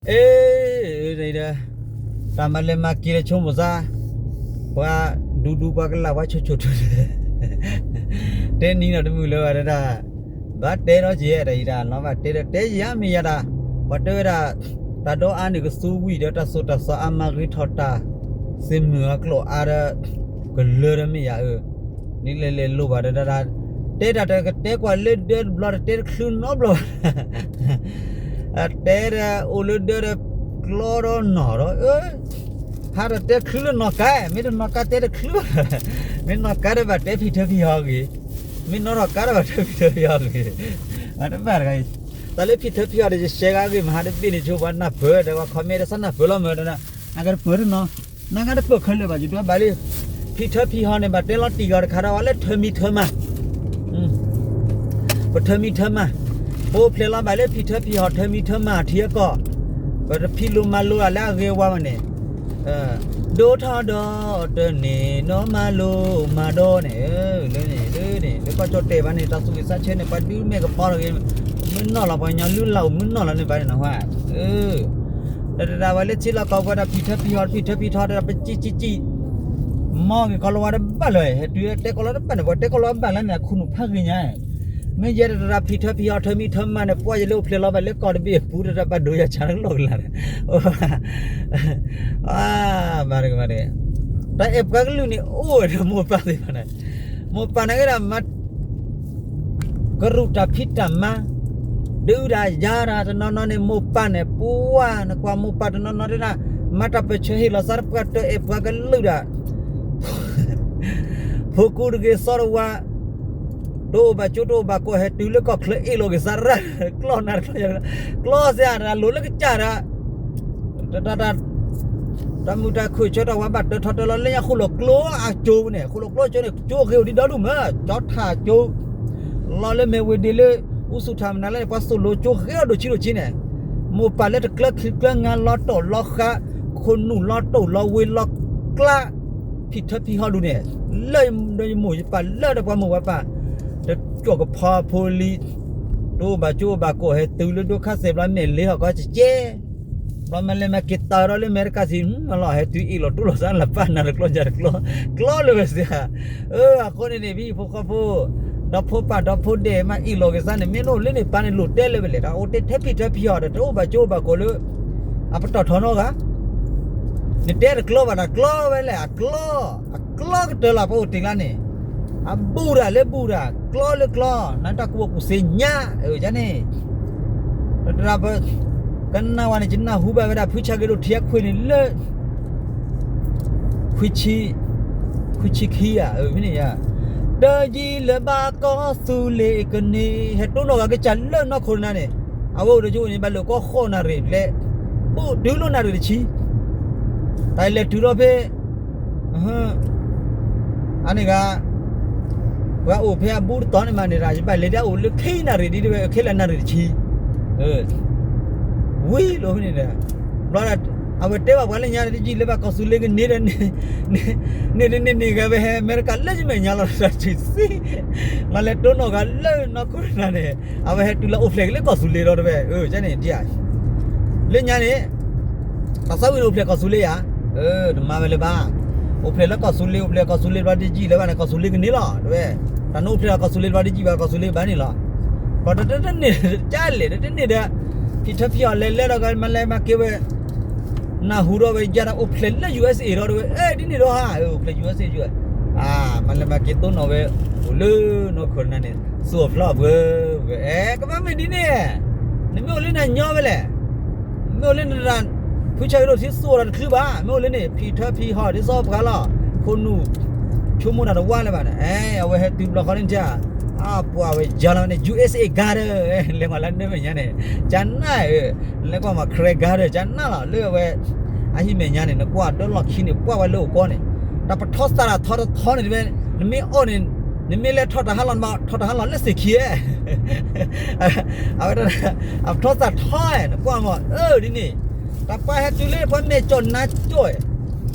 အ့ ဒီး တၢ်မၤလဲၤမၤက့ၤလၢဆိကမိၣ်သး, ပှၤဒူဒူပှၤကလၢ်ပှၤဆိၣ်ဆိၣ်ထူ, တဲနံၤနီၤတမုာ်လၢၤဘၣ်တဒၣ်, ဘၣ်တဲထီၣ်က့ၤတၢ်အံၤတၢ်လီၤဘၣ်တဲဒီးတဲယၤမ့ၢ်ယၤတၢ်, ပှၤတဲဝဲဒၣ်, တၢ်ဒိးအါန့ၣ်ကသူဝံၤဒီးတၢ်သိၣ်တၢ်သီအါမၤဂ့ၤထီၣ်တၢ်, သ့ၣ်မုၣ်အကျိာ်အါဒီး, ကလၢာ်ဒီးမ့ၢ်ယၤအၢ, ဒ်လဲၣ်လဲၣ်လိၣ်ဘၣ်ဒီးဒၣ်, တဲတၢ်တကတဲကွၢ်လၢဒၢတဘျီတတဲတချုးနီတဘျီဘၣ် တဲဒီးအိၣ်လၢဒၢဒီးကျီဒီးနီၢ်ဒီး, ဟးဒီးတဲချုးလၢနီၢ်ကါ, မ့ၢ်တနီၢ်ကါတဲတချုးဘၣ်, မ့ၢ်နီၢ်ကါဒီးဘၣ်တဲဖံးထၢဖံးဟီဂ့ၤ, မ့ၢ်နီၢ်ထီၣ်ကါဒီးဘၣ်တဲဖံးထၢဖံးဟီဂ့ၤ, တဘၣ်တဂၤအံၤ, တၢ်လၢဖံးထၢဖံးဟီဒီးယရှဲဂၤဂ့ၤမဟါတဘ့ၣ်န့ၣ်ဆိပှၤနၢ်ပၢၢ်ဒီးပှၤ comment ဒီးစၢ်နၢ်ပၢၢ်လီၤမၢ်ဒီး, နကတပၢၢ်တနီၤ, နကတပၢၢ်ခဲလၢာ်ဘၣ် ယဒွးဘၣ်လၢ, ဖံးထၢဖံးဟီန့ၣ် ဘၣ်တဲလီၤတံၢ်ဂီၤတခါဒီးဝဲလၢထၢမံထၢမၤ ပထၢမံထၢမၤ, ပအိၣ်ဖျဲၣ်လီၤဘၣ်လၢဖံးထၢဖံးဟီထၢမံထၢမၤထံအကီၢ်, ပတဖံးလိမၤလိလၢအဂ့ၤဝါဘၣ်န့ၣ်, ဒိၣ်ထီၣ်ဒီးတန့ၢ်နီၢ်မၤလိမၤဒိးန့ၣ်, လၢန့ၣ်လၢန့ၣ် လၢကီၢ်ကၠီၣ်တဲာ်ဘၣ်န့ၣ် တၢ်သူၣ်ဝံၣ်သးဆၢန့ၣ် ပှၤဒုးမဲာ်ကပီၤလီၤဂ့ၤ, မုၢ်နီၢ်လီၤ ပှၤကညီလုၢ်လၢ်အိၣ်မုၢ်နီၢ်လီၤန့ၣ်ဘၣ်န့ၣ်နဟါ တတဒၣ်ဝဲလၢထံလီၢ်ကီၢ်ပှၤဒီးဖံးထၢဖံးဟီဖံးထၢဖံးထီဒီးပစံၣ်စံၣ်စံၣ်, မ်က့ၤကီၢ်လီၤဝါတဘၣ်လၢၤ, ဟဲတုၤတဲကီၢ်လီၤတဘၣ်န့ၣ် ပှၤတဲကီၢ်လီၤဘၣ်လၢန့ၣ် အခိၣ်နူာ်ဖးဂ့ၤညါ, မ့ၢ်ယဲတတဒၣ်ဖံးထၢဖံးဟီထၢမံထၢမၤန့ၣ် ပှၤယဲလၢအိၣ်ဖျဲၣ်လီၤဘၣ်လၢကီၢ်တဘ့ၣ်အပူၤ တတဘၣ်ဒိယၤဆါလၢလီၢ်ကလၢ်န့ၣ်, ဘၣ်တဂ့ၤဘၣ်တဂ့ၤ, တၢ်အဲၣ်ပှၤကလုာ်န့ၣ်အိၣ်ဝဲဒီးမိၢ်ပၢ်သ့ၣ်တဖၣ်န့ၣ်, မိၢ်ပၢ်န့ၣ်ကဲဒၣ်မၤ ကရူၢ်တၢ်ဖံးတၢ်မၤ, ဒုးတၢ်ယၤတၢ်တနီၤနီၤန့ၣ် မိၢ်ပၢ်န့ၣ် ပှၤနကွၢ်မိၢ်ပၢ်တနီၤနီၤဒၣ်, မၤတၢ်ပၢၢ်ဆၢဟ့ၣ်လီၤသးတပှၢ်တၢၢ်အဲၣ်ပှၤကလုာ်ဒၣ်, ဖိကူတဂ့ၤသီတဝါ, တအိၣ်ဘၣ်ကၠိတအိၣ်ဘၣ်ကီၢ်ဟဲတုၤလၢကီၢ်ချၢအ့ၣ်လိာ်က့ၤသးရၣ်, ကျီနၤတကျီ, ကျီစ့ၢ် တၢ်လိၣ်လၢကစၢ်ဒၣ် တၢ်မုာ်တၢ်ခုၣ်ဆၢတၢ်ဝါဘၣ်တၢထီတၢလီၤလၢညါဃိၣ်လီၤကျိအကၠိန့ၣ် ဃိၣ်လီၤကျိကၠိန့ၣ် ကၠိဂ့ၤအိၣ်ဒံးဒီဒူၣ်မး ကၠီထၣ်ကၠိ လီၤလၢမဲာ်ဝ့ၤဒ့လၢ အူသူၣ်ထၣ်မနုၤလဲၣ်န့ၣ် ပှၤသိၣ်လိကၠိဂ့ၤအီၤဒိၣ်ဆံးဒိၣ်ဆံးန့ၣ် မိၢ်ပၢ်လၢတကျၢခံကျၢငါလီၤတိၢ်လီၤဃး ခိၣ်နူာ်လီၤတိၢ်လီၤဝ့ၤလီၤကျါ ဖံးထၢဖံးဟီဒူၣ်န့ၣ် လၢယမိၢ်ယပၢ်လၢဒီးပှၤမိၢ်ပှၤပၢ် တကၠီၣ်ကဖီဖိလံ တအိၣ်ဘၣ်ကၠိအိၣ်ဘၣ်ကီၢ်ဟဲတုၤလၢဒိခါသဲးဘျီမဲာ်လ့ဟီၣ်ကီၢ်ကဲကဲ ဘျီမၤလဲၤမၤက့ၤတၢ်ဒီးလၢအမဲရကၤသ့ၣ် မၤလီၤဟဲတုၤအ့ၣ်လီၤတူၢ်လိာ်သးလၢပၢ်နၤတကျီယၤတကျီ ကျီလၢဝဲသ့ၣ်ဧါ အဃိန့ၣ်န့ၣ် ဖံဖိဃီဖိ ဒီဖိပၢ်ဒီဖိဒဲးမၤအ့ၣ်လီၤက့ၤသးန့ၣ် မ့ၢ်နအိၣ်လၢန့ၣ် ပၢ်န့ၣ်လိၣ်တဲလၢဝဲလဲၣ် တၢ်အိၣ်တဲထဲဖံးထၢဖံးဟီၣ်ဒီး တအိၣ်ဘၣ်ကၠိအိၣ်ဘၣ်ကီၢ်လၢ အပတီၢ်ထီနီတဂၤ နတဲတကျီဘၣ်တၢ်ကျီဝဲလဲၣ် အကျီ အကျီကတၢၢ်လီၤ ပအိၣ်တ့ၢ်လၢန့ၣ် အဘူးတၢ်လၢဘူးတၢ် ကျီလၢကျီ နတၢ်ကူၣ်ဘၣ်ကူၣ်သ့ညါ အန့ၣ် တတရၢ်ပ ကနၣ်ဝဲန့ၣ် ယနၢ်ဟူဘၣ်ဝဲဒၣ် ဖုဆါဂ့ၤဒိၣ်ထံအခွံၣ်န့ၣ်လၢ ခွံဆံ ခွံဆံခံဧါ မ့ၢ်န့ၣ်ဧါ တယံာ်လၢဘၣ်ကီၢ်သူလ့ၤကန့ၢ် ဟဲတိၢ်နီၣ်ဂၤကစၢ်လၢနီၢ်ခိၣ်နၤန့ၣ် အဝဲအိၣ်တကၠိန့ၣ် ဘၣ်လၢကီၢ်ဃိးနၣ်ရံၣ်လဲၣ် အိၣ်တုၤလီၤနၣ်ရံၣ်တဆံ တၢ်လဲၤတုၤထီၣ်ဖဲ အန့ၣ်ဂၤ ပှၤအိၣ်ဖဲအဘူးတတီၤန့ၣ်မးန့ၣ် ယဘၣ်လဲၤဒ်အိၣ်လၢခံနၣ်ရံၣ်ဒ်တဝဲ ခဲလၢာ်နၣ်ရံၣ်တဆံ ဝံၤလိာ်ဖဲန့ၣ်ဒီး ဘျီ အဝဲတဲဘၣ်ပှၤလၢညါတယံာ်လၢဘၣ်ကီၢ်သူလ့ၤကန့ၢ်ဒီး န့ၢ်တန့ၢ်န့ၢ်ဂၤဝဲဟဲအမဲရကၤလၢယမဲာ်ညါလီၤတၢ်ဆံးသ့ လီၤလဲၤတိၢ်နီၣ်ဂၤလၢနီၢ်ခိၣ်နၤန့ၣ် အဝဲဟဲတုၤလၢအိၣ်ဖျဲၣ်က့ၤလၢကီၢ်သူလ့ၤလီၤတဝဲ ကန့ၣ်ဒ် လၢညါန့ၣ် တၢ်သးဝံၣ်န့ၣ်အိၣ်ဖျဲၣ်ကီၢ်သူလ့ၤဧါ တမၤဝဲလၢၤဘၣ် အိၣ်ဖျဲၣ်လၢကီၢ်သူလ့ၤ အိၣ်ဖျဲၣ်ကီၢ်သူလ့ၤဘျီတယံာ်လၢၤဘၣ်န့ၣ် ကီၢ်သူလ့ၤကန့ၢ်လီၤ တဝဲ တၢ်နအိၣ်ဖျဲၣ်လၢကီၢ်သူလ့ၤဘျီတယံာ်ဘၣ် ကီၢ်သူလ့ၤဘၣ်န့ၣ်လီၤ ပှၤတတန့ၢ် ကလဲၣ် တတန့ၢ်ဒီး ဖံးထၢဖံးအီၤလဲၤလဲၤဒီး မၤလဲၤမၤက့ၤဝဲ နၢ်ဟူဒီးဝဲယၤဒီးအိၣ်ဖျဲၣ်လၢ ယူၢ်အ့းအ့ၣ် ဒီးတဝဲ အဲ ဒ်န့ၣ်ဒီးဧါ အိၣ်ဖျဲၣ် ယူၢ်အ့းအ့ၣ် ယူၢ်အ့းအ့ၣ် မၤလဲၤမၤက့ၤတိၢ်နီၣ်ဝဲ အိၣ်လၢနီၢ်ခိၣ်နၤန့ၣ် သူၣ်အီၤဖျီအီၤပှဲၤဝဲ အဲ ကဘၣ်မ့ၢ်ဒ်န့ၣ် နမ့ၢ်အိၣ်လၢနညီဝဲလဲၣ် မ့ၢ်အိၣ်လၢနတၢ် ဖုဆါဂ့ၤဒိၣ်ထံသူၣ်အီၤတချုးဘၣ် မ့ၢ်အိၣ်လၢန့ၣ် ဖံးထၢဖံးဟီၣ်ဒ်သိးပှၤလီၤ ခိၣ်နူာ် ဆိကမိၣ်တၢ်တဝါလၢၤဘၣ်န့ၣ် အဲ အဝဲဟဲတုၤဘျီဃီန့ၣ် အပှၤဝဲယၤလီၤဝဲန့ၣ် ယူၢ်အ့းအ့ၣ် ဂါဒၢၢ် လဲၤကွၢ်လၢနမဲာ်ညါန့ၣ် ကနၣ်ဧၢ လဲၤကွၢ်မး ခရဲဂါဒၢၢ် ကနၣ်လီၤ လၢအဝဲ အဟံၣ်မဲာ်ညါန့ၣ် နကွၢ်ဒီးလီၢ်ခံန့ၣ် ပှၢ်ဝဲလၢအိၣ်ကီၢ်န့ၣ် တၢ်ပထီသၣ်တၢ်ထီတထီန့ၣ်တဝဲ နမ့ၢ်အီၣ်န့ၣ် နမ့ၢ်လဲၤထီၣ်တၢ်ဟးလီၢ် နဘၣ်ထီၣ်တၢ်ဟးလီၢ်လၢစ့ၢ်ခံဧါ အဝဲ အပထီသၣ်ထီဧါ နကွၢ်မး အၢ ဒ်န့ၣ် တၢ်ပှၤဟဲတုၤလၢပှၤမဲာ်ကၠီၣ်နါကၠီၣ်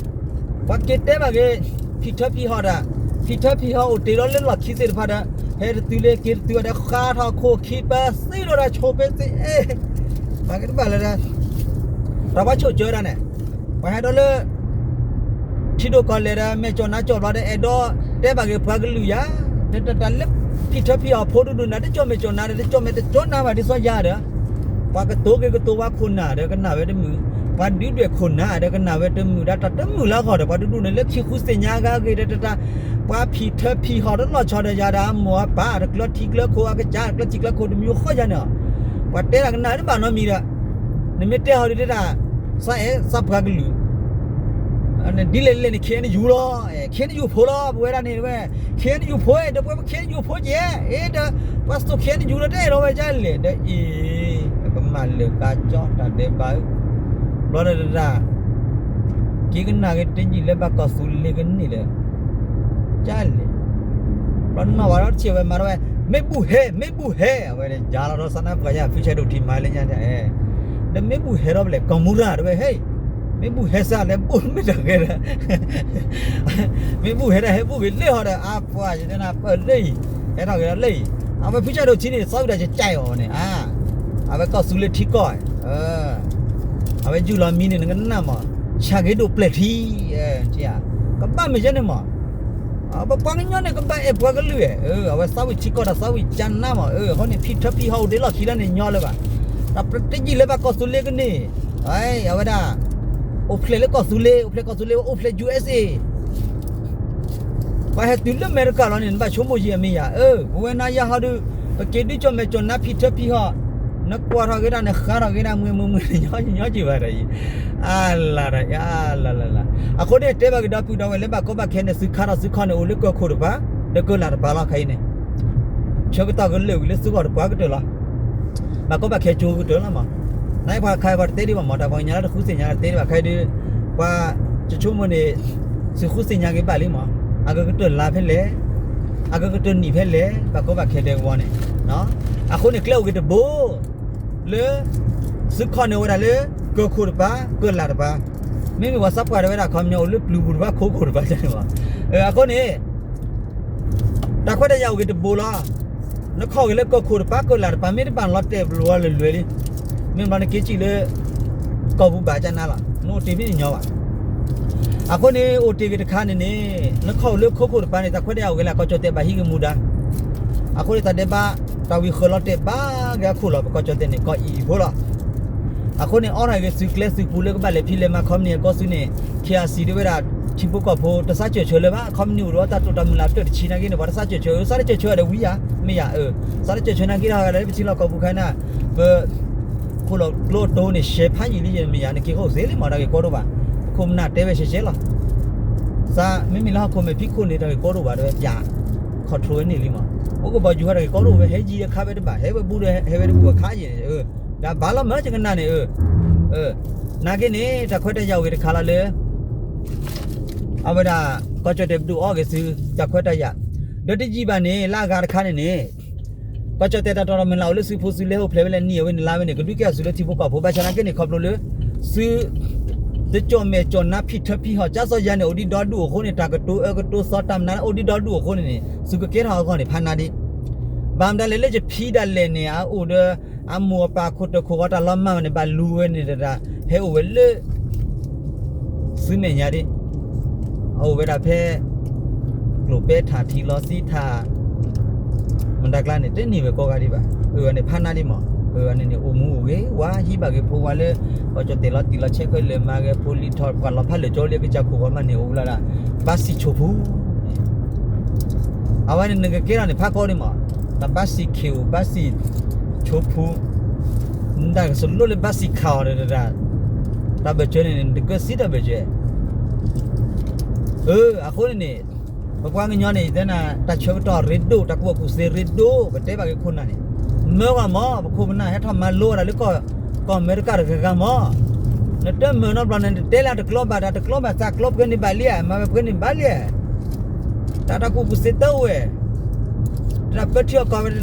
ဧါ ပှၤက့ၤတဲဘၣ်က့ၤ ဖံးထၢဖံးဟီၣ်ဒီး ဖံးထၢဖံးဟီၣ်အိၣ်တ့ၢ်ဒီးလၢလီၢ်ခံသ့ၣ်တဖၣ်ဒီး ဟဲတတုၤလၢက့ၤတတုၤဒီး ဃါထီၣ်ခိၣ်ခံပသ့ဒီးတၢ်ဆိးပ့သ့ အဲ ပှၤကတဘၣ်လၢၤဒီး တၢ်ပှၤဆိၣ်စၢၤဒၣ်န့ၣ်, ပှၤဟဲဒီးလၢ ထံဒိၣ်ကီၢ်လဲၢ်ဒီး မဲာ်ကၠီၣ်နါကၠီၣ်ဘျီဒီး အဲၣ်ဒိးတဲဘၣ်က့ၤပှၤကလုာ်ယၤ, တတၢ်လၢဖံထၢဖံဟီၣ်ဖိဒူဒူန့ၣ် တကၠီၣ်မဲာ်ကၠီၣ်နါဒီး တကၠီၣ်မဲာ်တကၠီၣ်နါဘၣ်ဒ်သိးယၤဒီး, ပှၤကတိၤက့ၤကတိၤဝဲခိၣ်နၢ်ဒီးကနၣ်ဝဲတမုာ်, ပှၤဒုးဒွဲၣ်ခိၣ်နၢ်ဒီးကနၣ်ဝဲတမုာ် ဒီးတၢ်တမုာ်လၢအဂီၢ်ဒီး ပှၤတဒူၣ်န့ၣ်လၢခံဃုသ့ၣ်ညါဂၤဂ့ၤဒီးတတၢ်, ပှၤဖံထၢဖံဟီၣ်တလီၢ်ဆီဒီးယၤဒီး အမိၢ်အပၢ်တကျၢၤထံကျၢၤခိၣ် အကစၢ်တကျၢၤထံကျၢၤခိၣ်တမံၤဃီယၤန့ၣ်, ပှၤတဲတၢ်ကနၣ်တဘၣ်နီတမံၤဒီး နမ့ၢ်တဲဟီဒုးတဲတၢ်, စးအဲၣ်စးပှၤကလုာ် ဒ်လဲၣ်လဲၣ်န့ၣ် ခ့ၣ်အဲၣ်ယူၣ်လီၤ, ခ့ၣ်အဲၣ်ယူၣ်ဖိလီၤ ပဝဲဒၣ်န့ၣ်ဝဲ, ခ့ၣ်အဲၣ်ယူၣ်ဖိ ဒီးပဝဲပခ့ၣ်အဲၣ်ယူၣ်ဖိကဲ, အ့ဒီး ပှၤစိာ်ခ့ၣ်အဲၣ်ယူၣ်ဒီး တအဲၣ်ဒိးဝဲဒ်လဲၣ်ဒီးအံၤ, ပကမၤလၢာ်ကါကၠီတၢ်ဒဲးဘးဧၢ, ဘျီဒီးတၢ် က့ၤကနၣ်က့ၤတယံာ်လၢဘၣ်ကီၢ်သူလ့ၤကန့ၢ်လၢ ကလဲၣ်, ဘျီနီၢ်ဝဲဒီးတဆံးဝဲမၤထီၣ်ဝဲ, မ့ၣ်ဘူၣ်ဟဲ မ့ၣ်ဘူၣ်ဟဲ အဝဲန့ၣ် ယါလီၤဒီး စးနါပှၤယါ ဖုဆဲးဒိၣ်ထံမၤလၢညါ, ဒီးမ့ၣ်ဘူၣ်ဟဲဒီးပလဲၣ် ကီၢ်မူရၤတဝဲ ဟဲ, မ့ၣ်ဘူၣ်ဟဲစ့ၢ်လဲၣ် ဘူၣ်မ့ၢ်တၢ်ဂဲၤဒီး မ့ၣ်ဘူၣ်ဟဲဒီး ဟဲဘူၣ်က့ၤလၢဟီဒီး အါပှၤယတဲနၤပၢၢ်လၢအံၤ, ဟဲထီၣ်က့ၤဒီးလၢအံၤ, အဝဲဖုဆဲးဒိၣ်ထံန့ၣ် သီဝံၤတၢ်ကကဲအီၤန့ၣ်, အဝဲကီၢ်သူလ့ၤထံကီၢ် အဝဲယူၢ်လီၤမံန့ၣ် နကနၣ်မး, ဆၣ်ဂ့ၤဒိၣ်ပျဲၢ်ထံ, ကဘၣ်မ့ၢ်ယဲန့ၣ်မး, ပပှၤကညီန့ၣ် ကဘၣ်အဲၣ်ပှၤကလုာ်, အဝဲသးဝံၣ်ထံကီၢ်ဒီးသးဝံၣ်ကၢနါမး, အဃိန့ၣ် ဖံထၢဖံဟီၣ်အိၣ်ဒံးလီၢ်ခံလၢန့ၣ်ညီလၢၤဘၣ်, တၢ်တယံာ်လၢဘၣ်ကီၢ်သူလ့ၤကန့ၢ်, အဝဲဒၣ် အိၣ်ဖျဲၣ်လၢကီၢ်သူလ့ၤ, အိၣ်ဖျဲၣ်ကီၢ်သူလ့ၤ အိၣ်ဖျဲၣ် ယူၢ်အ့ၣ်စ့ ပှၤဟဲတုၤလၢအမဲရကၤလီၤန့ၣ် နဘၣ်ဆိကမိၣ်ယံာ်အမ့ၢ်ယၤ, ပဝဲနၤယၤဟီဒုး ပက့ၤဒုးကၠီၣ်မဲာ်ကၠီၣ်နါဖံထၢဖံဟီၣ်, နကွၢ်ထီၣ်က့ၤဒၣ် နဃါထီၣ်က့ၤဒၣ် မုာ်မုာ်မုာ် ညီညီက့ၤဘၣ်တၢ်အံၤ, အါလၢ်တၢ်အါလၢ်လၢ်လၢ်, အဃိန့ၣ် တဲဘၣ်ကဒီးပုၢ်ဒီဝဲၢ်လၢဘၣ်ကီဘၣ်ခဲန့ၣ် သုခါထီၣ်သုခီၣ်န့ၣ် အိၣ်လၢကၢၢ်ခိၣ်တပၤ, ဒီးကၢၢ်လၢ်တပၤလီၤခါအံၤန့ၣ်, ဆၢကတီၢ်ကလၢာ်ဝံၤလၢသုဂီၢ်တပှၤကတၢၢ်လီၤ ဘၣ်ကီဘၣ်ခဲကၠိကတၢၢ်လီၤမး, နပှၤခါပှၤတတဲဒံးဘၣ်မး တၢ်ပှၤကညီလၢတဃုသ့ၣ်ညါတတဲဒံးဘၣ်ခဲအံၤဒီး, ပှၤကဆိကမိၣ်န့ၣ်, သုဃုသ့ၣ်ညါက့ၤဘၣ်လံမး, အကကတၢၢ်လါဖဲလဲၣ်, အကကတၢၢ်နံၣ်ဖဲလဲၣ် ဘၣ်ကီဘၣ်ခဲဒဲကဝီၤန့ၣ်, အဃိန့ၣ် ကျဲအိၣ်က့ၤတဘိ လၢ သုခီၣ်န့ၢ်ဝဲဒၣ်လၢ ကၢၢ်ခိၣ်တပၤ ကၢၢ်လၢ်တပၤ, မ့မ့ၢ်ပှၤသးပှၢ်တဲဝဲဒၣ် ခီပညီအိၣ်လၢပျုၤပူၤတပၤ ခိခိၣ်တပၤန့ၣ်မး, အဃိန့ၣ် တၢ်ခွဲးတၢ်ယာ်အိၣ်က့ၤတဘိလီၤ. နခီၣ်က့ၤလၢကၢၢ်ခိၣ်တပၤ ကၢၢ်လၢ်တပၤ မ့ၢ်တဘၣ်လီၤတဲာ်ဘျီလွဲၢ်လွဲၢ်လံ. မ့ၢ်ဘျီနက့ၤစံးလၢ ကီၢ်ပူၤဘၣ်ကနါလီၤ နအိၣ်တ့ၢ်မ့ၢ်ညီဘၣ်. အဃိန့ၣ် အိၣ်တ့ၢ်က့ၤတခါန့ၣ်န့ၣ် နခီၣ်က့ၤလၢခိခိၣ်တပၤန့ၣ် တၢ်ခွဲးတၢ်ယာ်အိၣ်က့ၤလၢ ကီၢ်ကၠီၣ်တဲၣ်ဘၣ်ဟံးက့ၤမူဒါ. အဃိန့ၣ် တၢ်ဒဲးဘး တၢ်ဝံၤဃၢၤလီၤတဲာ်ဘၣ်က့ၤအခိၣ်လီၤ. ပကီၢ်ကၠီၣ်တဲၣ်န့ၣ် ကီၢ်အံၤအံၤဖိလီၤ. အဃိန့ၣ် အိးထီၣ်က့ၤသုးကျဲသုးပူၤလၢကဘၣ်လဲၤဖံးလဲၤမၤ ခီပနံၣ်အကီၢ်စုန့ၣ် ခ့ၣ်အၣ်စံၣ် ဒ်ဝဲဒၣ် ထံဖိကီၢ်ဖိ တသးစၢၢ်ဆၢလၢၤဘၣ်. ခီပနံၣ်အိၣ်ဒီးတၢ်တိာ်တၢ်မုၢ်လၢ်တၢၢ်တဆံနာ်က့န့ၣ် ပှၤတသးစၢၢ်ဆၢ သးတစၢၢ်ဆၢဒီးဝံၤယၤ မ့ၢ်ယၤ သးတစၢၢ်ဆၢနာ်က့ဒီး လၢပထံလီၢ်ကီၢ်ပူၤခါန့ၣ် ပ ခိၣ်လီၤကျိတိၢ်န့ၣ် ရှဲဖးယံာ်လံ မ့ၢ်ယၤ နက့ၤဃီအိၣ်သ့လံမး တၢ်ဂ့ၢ်ကီဒိၣ်ဘၣ်. ပခိၣ်ပနၢ်တဲဝဲရှဲရှဲလီၤ. သးမ့မ့ၢ်လၢဟီၣ်ခိၣ်မဲာ်ဖံးခိၣ်န့ၣ် တၢ်ဂ့ၢ်ကီဒိၣ်ဘၣ် တဲဝဲပၠး control ဝဲန့ၣ်လံမး. အိၣ်ကဘီယူၤဟဲတၢ်ဂ့ၢ်ကီဒိၣ်ဝဲ ဟဲယံၤအခါဝဲတဘၣ် ဟဲဝဲဘူးဒီး ဟဲဝဲတဘူးအခါယံၤန့ၣ် တၢ်ဘၣ်လီၤမၢ်ကကနၣ်န့ၣ် နာ်က့န့ၣ် တၢ်ခွဲးတၢ်ယာ်အိၣ်ဂ့ၤတခါလီၤလၢ အဝဲဒၣ် ကီၢ်ကၠီၣ်တဲၣ်ပဒုးအီၣ်က့ၤသု တၢ်ခွဲးတၢ်ယာ် ဒီးတယံာ်ဘၣ်န့ၣ် လၢအဂၤတခါန့ၣ်န့ၣ် ကီၢ်ကၠီၣ်တဲၣ်တၢ်တိာ်တၢ်မုၢ်လၢ်အိၣ်လၢစုဖိစုလဲ အိၣ်ဖျဲၣ်ဝဲလၢနံၣ်အဝဲန့ၣ်လါဝဲန့ၣ် ကဒုးကဲအီၤသုလၢထံဖိကီၢ်ဖိ ဘၣ်ဆၣ်နာ်က့န့ၣ် ခီဖျိလၢ သု တကၠီၣ်မဲာ်ကၠီၣ်နါဖံးထၢဖံးဟီၣ် ကၠါစီၤယၤန့ၣ် အိၣ်ဒံးဒီဒူၣ်အဃိန့ၣ် တၢ်ကတိၤအၢကတိၤသီတၢ်မနုၤန့ၣ် အိၣ်ဒံးဒီဒူၣ်အဃိန့ၣ်န့ၣ် သုကကဲထီၣ်အဂီၢ်န့ၣ် ဖးနါဒံး ဘၣ်မတၤလဲၣ်လၢယဖံဒၣ်လဲာ်န့ၣ် အအိၣ်ဒီး အမိၢ်အပၢ်ခိၣ်တၢၢ်ခိၣ်ဂီၤတၢ်လီၤမၢ်ဝဲန့ၣ် ဘၣ်လူၤဝဲန့ၣ်တဒၣ် ဟဲအိၣ်ဝဲလၢ သုမဲာ်ညါဒံး အအိၣ်ဝဲဒၣ်ဖဲ ကျိၣ်ပဲထၣ်ထံလီၤသံထၣ် မတၤကျါန့ၣ် တန့ၢ်ဝဲကိးဂၤဒံးဘၣ်. အန့ၣ်ဖးနါဒံးမး အန့ၣ်န့ၣ် အိၣ်မူအိၣ်ဂ့ၤ ဝါဟံးဘၣ်ဂ့ၤဖိဝါလၢ ကီၢ်ကၠီၣ်တဲၣ်လီၤတံၢ်လီၤဆဲးခွဲးလၢာ်မၤဂ့ၤ ဖိလံၤထီၣ် ပှၤလီၤဖးလၢာ်ကၠီလံ ကစၢ်ခိၣ်ဂီၤမးန့ၣ် အိၣ်လၢဒၣ် ဘၣ်စံၣ်ဆိၣ်ဖူ အဝဲန့ၣ်နကကဲထီၣ်န့ၣ် ဖးကီဒံးမး တၢ်ဘၣ်စံၣ်ခ့ၣ်အိၣ် ဘၣ်စံၣ်ဆိၣ်ဖူ နတၢ်ကစလိၣ်လၢဘၣ်စံၣ်ခးအီၤတဒၣ် တၢ်ဘၢၣ်စၢၤန့ၣ် နတကၢၢ်စံးတၢ်ဘၢၣ်စၢၤ အဃိန့ၣ်န့ၣ် ပပှၤကညီန့ၣ် ယတဲနၤ တၢ်ဆၢကတီၢ်ရ့ဒိၣ် တၢ်ကူၣ်ဘၣ်ကူၣ်သ့ရ့ဒိၣ် ပတဲဘၣ်က့ၤခိၣ်နၢ်န့ၣ် မၢဝဲမး ပခိၣ်ပနၢ်ဟဲထီၣ်မၤလိဝဲဒၣ်လၢ ကီၢ်အမဲရကၤတဂၤဂၤမး နတမၢနီတဘျီန့ၣ် နတတဲလၢတကျီဘၣ် တၢ်တကျီဘၣ်သးကျီပှဲၤန့ၣ်ဘၣ်လံဧါ မၤဝဲပှဲၤန့ၣ်ဘၣ်လံဧါ တၢ်တၢ်ကူၣ်ဘၣ်ကူၣ်သ့တအိၣ်ဝဲ တၢ်ပၢထံအီၣ်ကီၢ်ဝဲ တၢ်အဖျိထီၣ်ကီၢ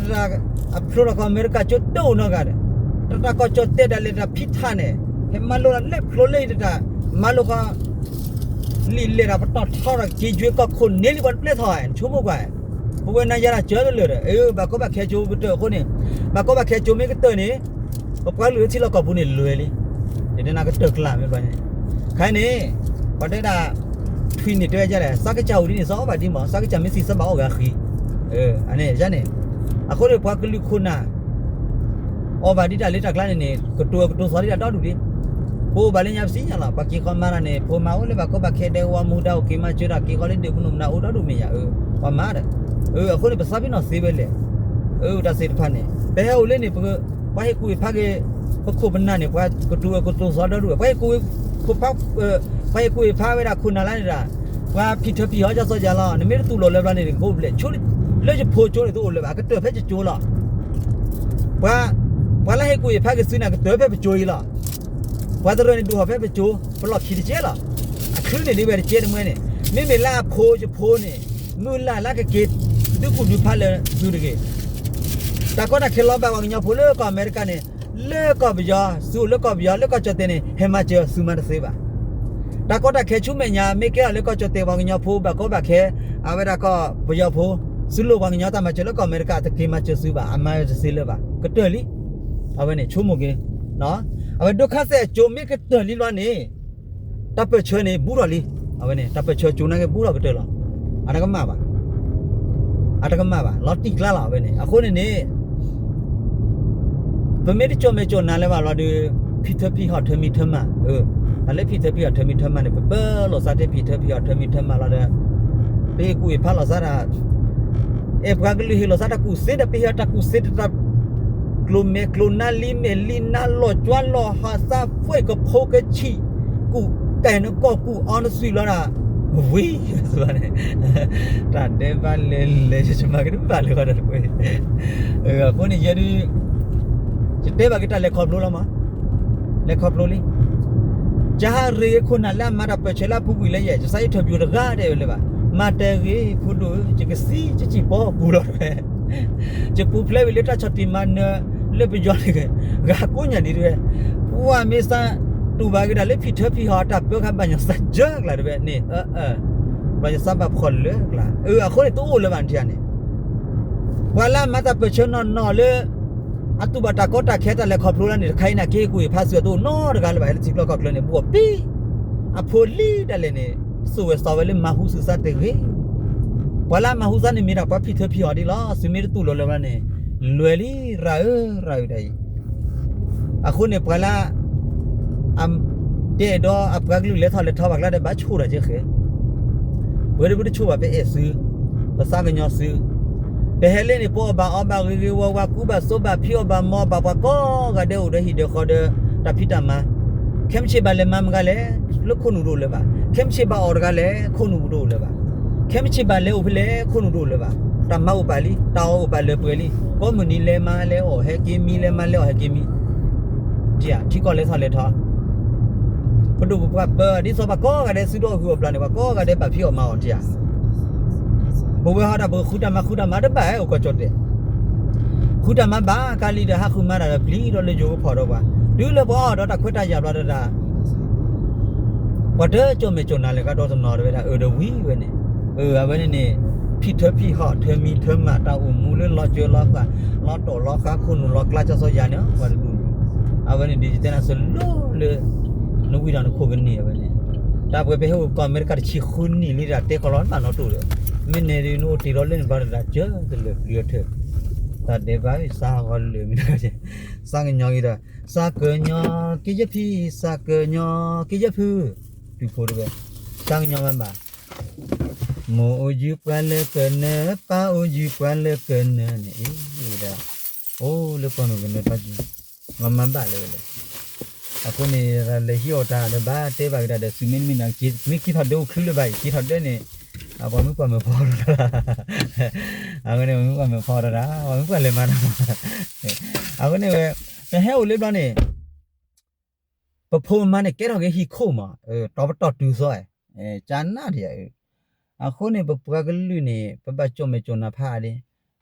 ်အမဲရကၤကၠိတအိၣ်နီတဂၤဒီး တၢ်တၢ်ကီၢ်ကၠီၣ်တဲၣ်ဒၣ်လဲာ်တၢ်ဖံးထၣ်န့ၣ် ဟဲမၤလိတၢ်လၢဖျိလၢအံၤတၢ် မၤလိဃီ လံာ်လဲၢ်တၢ်ပတီၢ်ထီတၢ်က့ၤကွ့ကီၢ်ခိၣ်န့ၢ်လံပှၤတပျဲထီၣ် နဆိကမိၣ်ကွၢ် ပဝဲနၤယၤတၢ်စၢၤတလၢာ်ဒီး ဘၣ်ကီဘၣ်ခဲကၠိကတၢၢ်အဃိန့ၣ် ဘၣ်ကီဘၣ်ခဲကၠိမ့ၢ်ကတၢၢ်န့ၣ် ပပှၤကလုာ်လၢထံလီၢ်ကီၢ်ပူၤန့ၣ်လွဲၢ်လံ. တဲနၤကတၢၢ်ကျါမ့ၢ်ဘျီန့ၣ်, ခဲအံၤန့ၣ် ပှၤတဲဒၣ် ထွံၣ်န့ၣ်တဲဝဲဒ်လဲၣ်, စးကစၢ်အိၣ်ဒ်န့ၣ် စးအီၣ်ဘၣ်ဒ်မး, စးကစၢ်မ့ၢ်သံစးဘၣ်အီၣ်ဂၤဃံ, န့ၣ်, အဃိန့ၣ် ပှၤကလုာ်ခိၣ်နၢ် အီၣ်ဘၣ်ဒ်တၢ်လၢတၢ်ကျါန့ၣ်န့ၣ် ကတိၤကတိၤသီဒ်တၢ်ဒီဒူၣ်ဒံး, ပအိၣ်ဘၣ်လၢညါပသ့ၣ်ညါလီၤ, ပှၤက့ၤဃီမၤတၢ်န့ၣ် ဖိမၤအိၣ်လၢဘၣ်ကီဘၣ်ခဲဒဲကဝီၤမူဒါအိၣ်က့ၤ မၤစၢၤတၢ်က့ၤဃီလၢဒ့ၣ်ပူၤန့ၣ် မနုၤအိၣ်ဒီဒူၣ်မ့ၢ်ယၤ, ပှၤမၤဒီး, အဃိန့ၣ် ပသးပ့ၤနီၣ်သ့ဝဲလဲၣ်, တၢ်သ့ၣ်တဖၣ်န့ၣ် ပဟဲအိၣ်လၢန့ၣ် ပှၤဟ့ၣ်ကူၣ်ဟ့ၣ်ဖးက့ၤ ပခိၣ်ပနၢ်န့ၣ် ပှၤကတိၤကတိၤသီဒီဒူၣ်, ပှၤဟ့ၣ်ကူၣ် ပှၤဟ့ၣ်ကူၣ်ဟ့ၣ်ဖးဝဲဒၣ်ခိၣ်နၢ်လၢန့ၣ်ဒၣ်, ပှၤဖံးထၢဖံးဟီကစီၤယၤလီၤ, နမ့ၢ်တတူၢ်လိာ်လၢဘျီန့ၣ် ကအိၣ်ဖျဲၣ်ဆိလၢယဖိကၠိန့ၣ် တအိၣ်လၢၤဘၣ်, အကတၢၢ်ဖဲယကၠိလီၤ. ပှၤလၢဟ့ၣ်ကူၣ်ဟ့ၣ်ဖးက့ၤသုန့ၣ် အကတၢၢ်ဖဲပကၠိအံၤလီၤ. ပှၤတရၢၣ်န့ၣ်ဒိၣ်ထီၣ်ဖဲပကၠိ, ပလီၢ်ခံတကဲလီၤ. အချုးန့ၣ်ဒ်ဝဲတကဲတမှဲန့ၣ်, မ့မ့ၢ်လၢအဖိယဖိန့ၣ် မုၢ်လၢ်လၢကက့ၤ ဒုးကူၣ်ဒုးဖးလၢသုတဂ့ၤ. တၢ်ကီတၢ်ခဲလီၤဘၣ်ပှၤကညီဖိလၢကီၢ်အမဲရကၤန့ၣ်, လၢကီၢ်ပယီၤ, သုအိၣ်လၢကီၢ်ပယီၤ လၢကီၢ်ကၠီၣ်တဲာ်န့ၣ် ဟဲမၤစၢၤသုမၤတသ့ဘၣ်. တၢ်ကီတၢ်ခဲဆူမဲာ်ညါ မ့ၢ်ကဲထီၣ်လၢကီၢ်ကၠီၣ်တဲာ်ပှၤကညီဖိ ဘၣ်ကီဘၣ်ခဲ, အဝဲဒၣ်ကီၢ်ပယီၤဖိ, သုလိၣ်ပှၤကညီတၢ်မၤစၢၤလၢကီၢ်အမဲရကၤ တက့ၤမၤစၢၤသုဘၣ်, အမၤတသ့လၢၤဘၣ်, ကတၢၢ်လံ. အဝဲန့ၣ်ဆိကမိၣ်က့ၤ, အဝဲဒိခါသဲးအကၠိမ့ၢ်ကတၢၢ်လံဘျီန့ၣ် တၢ်ပၢၢ်ဆၢန့ၣ် ဘူးထီၣ်လံ. အဝဲန့ၣ် တၢ်ပၢၢ်ဆၢကၠိနာ်က့ဘူးထီၣ်ကတၢၢ်လီၤ. အတကမၣ်ဘၣ်, အတကမၣ်ဘၣ်, လီၤတံၢ်ကျါလီၤ. အဝဲန့ၣ် အဃိန့ၣ်န့ၣ် ပမ့ၢ်တကၠီၣ်မဲာ်ကၠီၣ်နါလၢၤဘၣ်လီၤဒီး ဖံးထၢဖံးဟီၣ်ထၢမံၤထၢမၤ, တၢ်လၢဖံးထၢဖံးဟီၣ်ထၢမံၤထၢမၤန့ၣ် ပပၢလီၤသးထဲဖံးထၢဖံးဟီၣ်ထၢမံၤထၢမၤလီၤဒီး ပဟ့ၣ်ကူၣ်ဟ့ၣ်ဖးလီၤသးတၢ် အဲၣ်ပှၤကလုာ်ဟ့ၣ်လီၤသးတၢ်ကူၣ်သ့ဒီး ပဟ့ၣ်အီၤတၢ်ကူၣ်သ့တၢ်တၢ် ကျိၤမဲာ်ကျိၤနါလံမဲာ်လံနါ လီၤကွၢ်လီၤဟးသး ဖှဲၣ်ကဖိကဆံး ကူၣ်ကဲနကီၢ်ကူၣ်အီနသွံၣ်လီၤဒၣ် ဝံၤ န့ၣ် တၢ်ဒဲးဘးလဲၤလဲၤ ယမၤက့ၤတဘၣ်လၢၤဃီဒီးတကွဲၢ် အဃိန့ၣ်ယဲဒုး ယတဲဘၣ်က့ၤတၢ်လဲၤခီဖျိလီၤမး လဲၤခီဖျိလံ ကဟးရ့ၣ်ဂ့ၤခိၣ်နၢ်လၢအမၤတၢ်ပၢၢ်ဆၢလၢအပူၤကွံာ်လၢယဲ ယသးယထၢၣ်ပျိတဂၤဒဲးဝဲလၢၤဘၣ်. မၤတဂ့ၤ ဖိဒိၣ်ဧၢ ယကသံ ယစံၣ်ပီပူၤလီၤတဝဲ ယပူၤဖျဲးဝံၤလၢတၢ်ဆီၣ်တံၢ်မၤနၢၤလၢပယီၤန့ၣ် ဂၤကိးညါဒံးတဝဲ ပှၤမ့ၢ်သးတူၢ်ဘၣ်က့ၤတၢ်လၢဖံးထၢဖံးဟီၣ်တၢ်ပၢဃာ်ဘၣ်ညီသးစၢ်ကျါတဝဲန့ၣ် ဘျီယသးဘၣ်ဖှီၣ်လၢကျါ အဃိန့ၣ်တအိၣ်လၢၤဘၣ်နထံၣ်ဧါန့ၣ် ပှၤလၢအမၤတၢ်ပၢၢ်ဆၢနီၢ်နီၢ်လၢ အတူၢ်ဘၣ်တၢ်ကီတၢ်ခဲတၢ်လဲၤခီဖျိလၢန့ၣ် တခါအံၤန့ၣ် ကဟ့ၣ်ကူၣ်ဟ့ၣ်ဖးသုအတအိၣ်နီတဂၤလၢၤဘၣ် ဟဲလၢထံကျိကီၢ်ချၢန့ၣ် ဘှီၣ်ပံ အဖိလံဒၣ်လဲာ်န့ၣ် သိၣ်ဝဲသီဝဲလၢမၤဟူသုသးတဂ့ၤ ပှၤလၢအမၤဟူသးန့ၣ်မ့ၢ်ဒၣ်ပှၤဖံးထၢဖံးဟီၣ်ဒ်လီၤ သုမ့ၢ်တတူၢ်လိာ်လၢၤဘၣ်န့ၣ် လွဲၢ်လံ ရၤဧၢ ရၤဧၢတၢ်အံၤ အဃိန့ၣ်ပှၤလၢ အတဲဒီးအပှၤကလုာ်လဲၤထီၣ်လဲၤထီဘၣ်ကျါဒီးဘၣ်ဆိၣ်တၢ်ကဲဃဲ ပဝဲဒၣ်ပတဆိၣ်ဘၣ် ပအဲၣ်သု ပသးကညီၤသု ပဟဲလၢန့ၣ် ပအီၣ်ဘၣ်အီဘၣ်ဂ့ၤဂ့ၤဝါဝါ ကူဘၣ်သိဘၣ်ဖံးအီၣ်ဘၣ်မၤအီၣ်ဘၣ် ပှၤကိးဂၤဒဲးအိၣ်ဒီးဟံၣ်ဒီးဃီဒီး တၢ်ဖံးတၢ်မၤ ခဲမုၢ်ဆ့ၣ်ဘၣ်လဲၤမၤမတၤလဲၣ် လၢခိၣ်နူာ်တအိၣ်လၢၤဘၣ် ခဲမုၢ်ဆ့ၣ်ဘၣ်အီၣ်တဂၤလဲၣ် ခိၣ်နူာ်ပူၤတအိၣ်လၢၤဘၣ် ခဲမုၢ်ဆ့ၣ်ဘၣ်လဲၤအိၣ်ဖဲလဲၣ် ခိၣ်နူာ်တအိၣ်လၢၤဘၣ် တၢ်မၤအိၣ်ပာ်လံ တၢ်အီၣ်အိၣ်ပာ်လၢၤပှဲၤလံ ကိးမုၢ်နံၤလဲၤမၤလဲၤအီၣ်ဟဲက့ၤမံ လဲၤမၤလဲၤအီၣ်ဟဲက့ၤမံ ထံကီၢ်လဲၤထီၣ်လဲၤထီ ပဒိၣ်ပပှၢ်ပၢ ဒ်သိးပှၤကိးဂၤဒဲး သုတအီၣ်ဂုာ်အီၣ်ဘျီန့ၣ် ပှၤကိးဂၤဒဲးဘၣ်ဖံးအီၣ်မၤအီၣ်ထံဧါ ပဝဲဟီဒၣ်ပဃုတၢ်မၤဃုတၢ်မၤတဘၣ် အိၣ်ကီၢ်ကၠီၣ်တဲာ် ဃုတၢ်မၤဘၣ်ကါလံဒီး ဟးဃုမၤတၢ်ဒီးပျံၤဒီးလၢယိၤကဖီၣ်ဒီးပှၤ တုၤလၢပှၤအီၣ်ဒီးတၢ်ခွဲးတၢ်ယာ်ဘျီတဒၣ် ပှၤတကၠီၣ်မဲာ်ကၠီၣ်နၤလဲၣ်ကဒီးတနီၤတဝဲဒၣ် အၢ ဒီးဝံၤဝဲန့ၣ် အၢ အဝဲန့ၣ်န့ၣ် ဖံးထၢဖံးဟီၣ် ထၢမံၤထၢမၤ တၢ်အိၣ်မူလၢလီၤစၢၤလီၤဃာ် လီၤတီၢ်လီၤဃာ် ခိၣ်နူာ်လီၤကျါ ကၠီၣ်စီယၤန့ၣ် ပှၤတဒူၣ်န့ၣ် အဝဲန့ၣ်ဒ်ယတဲနၤစၢၤလိလၢ နဝံၤဒီးနခိၣ်ကနံၣ်အဝဲန့ၣ် တၢ်ပှဲၤပဟဲအိၣ်ကီၢ်အမဲရကၤတဆံဃုနံၣ်လံဒီး တဲကီးလီၤနဘၣ်နီတအိၣ်ဒီး မ့ၢ်နဲဒ်နအိၣ်တ့ၢ်လီၤလၢန့ၣ်ဘျီတဒၣ် ကၢတလၢာ်ပျံၤအီၤထၢၣ် တၢ်ဒဲးဘးသးဂီၤလၢာ်မ့ၢ် သးကညီၤက့ၤဒီး သးကညီၤက့ၤယဖံ သးကညီၤက့ၤယဖု တုၤဖိတဝဲ သးကညီၤမၤဘၣ် မိၢ်အိၣ်ယုၢ်ပှၤလၢကနၢ ပၢ်အိၣ်ယုၢ်ပှၤလၢကနၢန့ၣ် အံၤဝဲဒၣ် အိၣ်လၢပှၢ်မုၢ်ကနၢတၢ်ကံ မၤမၤဘၣ်လၢၤဝဲလဲၣ် အဃိန့ၣ် လဲၤဟံးအီၣ်တၢ်ဒီးဘၣ်တဲဘၣ်က့ၤတၢ်ဒီး သုမ့တမ့ၢ်နၤ မ့ၢ်က့ၤထီၣ်ဒၢအိၣ်ချုလၢၤဘၣ်အံၤ က့ၤထီၣ်ဒၢန့ၣ် ပှၤမုၣ်ပှၢ်မုၣ်ဖီဒီးတၢ် အဃိန့ၣ် ပှၤမုၣ်ပှၢ်မုၣ်ဖီဒီးတၢ် ပှၤမုၣ်ပှၢ်လဲၤမၤတၢ် အဃိန့ၣ်ဝဲ ပဟဲအိၣ်လၢဘျီန့ၣ် ပဖိပမါန့ၣ် ကဲထီၣ်က့ၤဟံၣ်ခိၣ်မး တီပတီၢ်တုၤသီ ကနၣ်ဒံးဧၢ အဃိန့ၣ် ပပှၤကလုာ်န့ၣ် ပဘၣ်ကၠီၣ်မဲာ်ကၠီၣ်နါဖးအါဒ့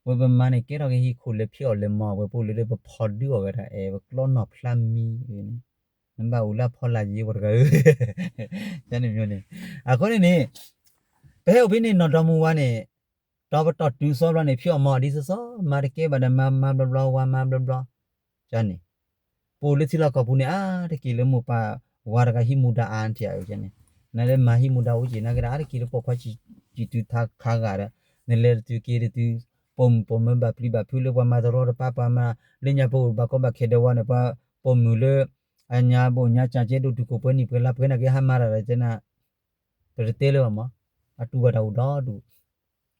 ပဝဲပမါန့ၣ် ကဲထီၣ်က့ၤဟံၣ်ခိၣ်လၢဖံးအီၣ်လဲၤမၤအီၣ်ဝဲ ပအိၣ်လၢဒီး ပဖီဒုးအီၣ်ဝဲဒၣ်အဲ ပကျီနီၣ်ဖျါမံန့ၣ် နဘၣ်အိၣ်လၢအဖီလာ်ယ့ဝဲတဂၤဧၢ န့ၣ် အဃိန့ၣ်န့ၣ် ပဟဲအိၣ်ဖဲန့ၣ် နီၢ်ဒီမါဝၤန့ၣ် တီပတီၢ်တုၤသီဘျီန့ၣ် ဖံးအီၣ်မၤအီၣ်ဒ်သိးသိး မၤတကဲဘၣ်ဒီးမၤ မၤဘျီဘျီဝါ မၤဘျီဘျီ န့ၣ် ပအိၣ်လၢထံလီၢ်ကီၢ်ပူၤန့ၣ် အါတက့ၢ်လၢမိၢ်ပၢ်ဝၤတဂၤဟံးမူဒါအါန့ၣ်ဧါန့ၣ်, နလဲၤမၤဟံးမူဒါအိၣ်က့ၤ နာ်က့ဒီး အါတက့ၢ်လၢပိာ်ခွါစံၣ်တုၤထါခါဂၤဒီး နလဲၤတတုၤက့ၤတတုၤ ပိာ်မုၣ်ပိာ်မၢၤဘၣ်ပျံၤဘၣ်ဖုးလၢပှၤမၤတရီတပါ ပှၤမၤလၢညါပအိၣ်ဘၣ်ကီဘၣ်ခဲဒဲးဝဲန့ၣ် ပှၤပိာ်မုၣ်လၢ အညါဘိၣ်ညါစၢ်ကဲဒိၣ်တုာ်ခိၣ်ပှဲၤနံၣ်ပှဲၤလါပှဲၤနာ်က့ ဟါမၤတၢ်ဒီးကဲနၤ ပတတဲလၢၤဘၣ်မး, အတူၢ်ဘၣ်တၢ်အိၣ်ဒီဒူၣ်,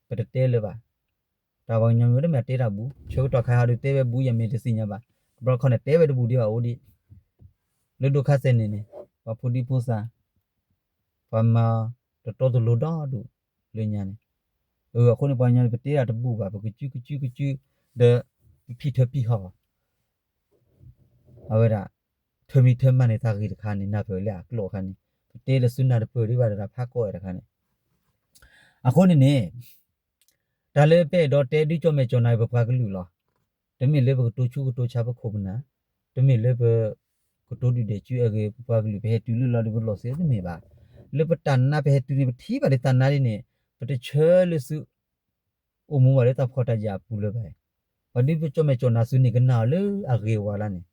ပတတဲလၢၤဘၣ်. တၢ်ပှၤကညီမ့ၢ်တမ့ၢ်တဲတၢ်ဘူး ဆၢကတီၢ်ခါဟီဒုးတဲဝဲဘူး ယမ့ၢ်တသ့ၣ်ညါဘၣ်, တဘျီတခီၣ်န့ၣ်တဲဝဲတဘူးဒံးဘၣ်အိၣ်ဒံး, လၢဒိခါစဲးန့ၣ်န့ၣ် ပှၤဖိဒံဖိသၣ် ပှၤမၤတတီတလိၤဒီဒူၣ်လၢညါန့ၣ်, အဃိန့ၣ် ပှၤကညီန့ၣ် ပတဲတၢ်တဘူးဘၣ် ပကစုကစုကစု ဒီး ပဖံးထၢဖံးဟီၣ် အဝဲဒၣ် ထၢမံထၢမၤန့ၣ် တၢ်ဂ့ၢ်တခါန့ၣ် နၢ်ပၢၢ်လၢအကျိာ်အခါန့ၣ် ပတဲလၢသုနၢ်တပၢၢ်ဒံးဘၣ်ဒီး ဖးကီၢ်ဝဲတခါန့ၣ်, အဃိန့ၣ်န့ၣ် တၢ်လၢပအဲၣ်ဒိးတဲဒုးကၠီၣ်မဲာ်ကၠီၣ်နါပပှၤကလုာ်လီၤ. တမ့ၢ်လၢပကတိၤဆူကတိၤဆါပခိၣ်ပနၢ်, တမ့ၢ်လၢပ ကတိၤဒုၣ်ဒဲးစုအဂ့ၢ် ပပှၤကလုာ်ပဟဲတုၤလၢလီၤဒုးပလီၢ်သ့တမ့ၢ်ဘၣ်. လၢပတၢ်နါပဟဲတုၤန့ၣ် ပထံၣ်ဘၣ်ဒံးတၢ်နါဒ်န့ၣ် ပတဆၢလၢသု အိၣ်မူဘၣ်လၢတၢ်ဖှီၣ်တၢ်ယာ်အပူၤလၢၤဘၣ်. ပှၤဒုးကၠီၣ်မဲာ်ကၠီၣ်နါသုန့ၣ် ကနၣ်အီၤလၢအဂ့ၤဝဲလၢ်န့ၣ်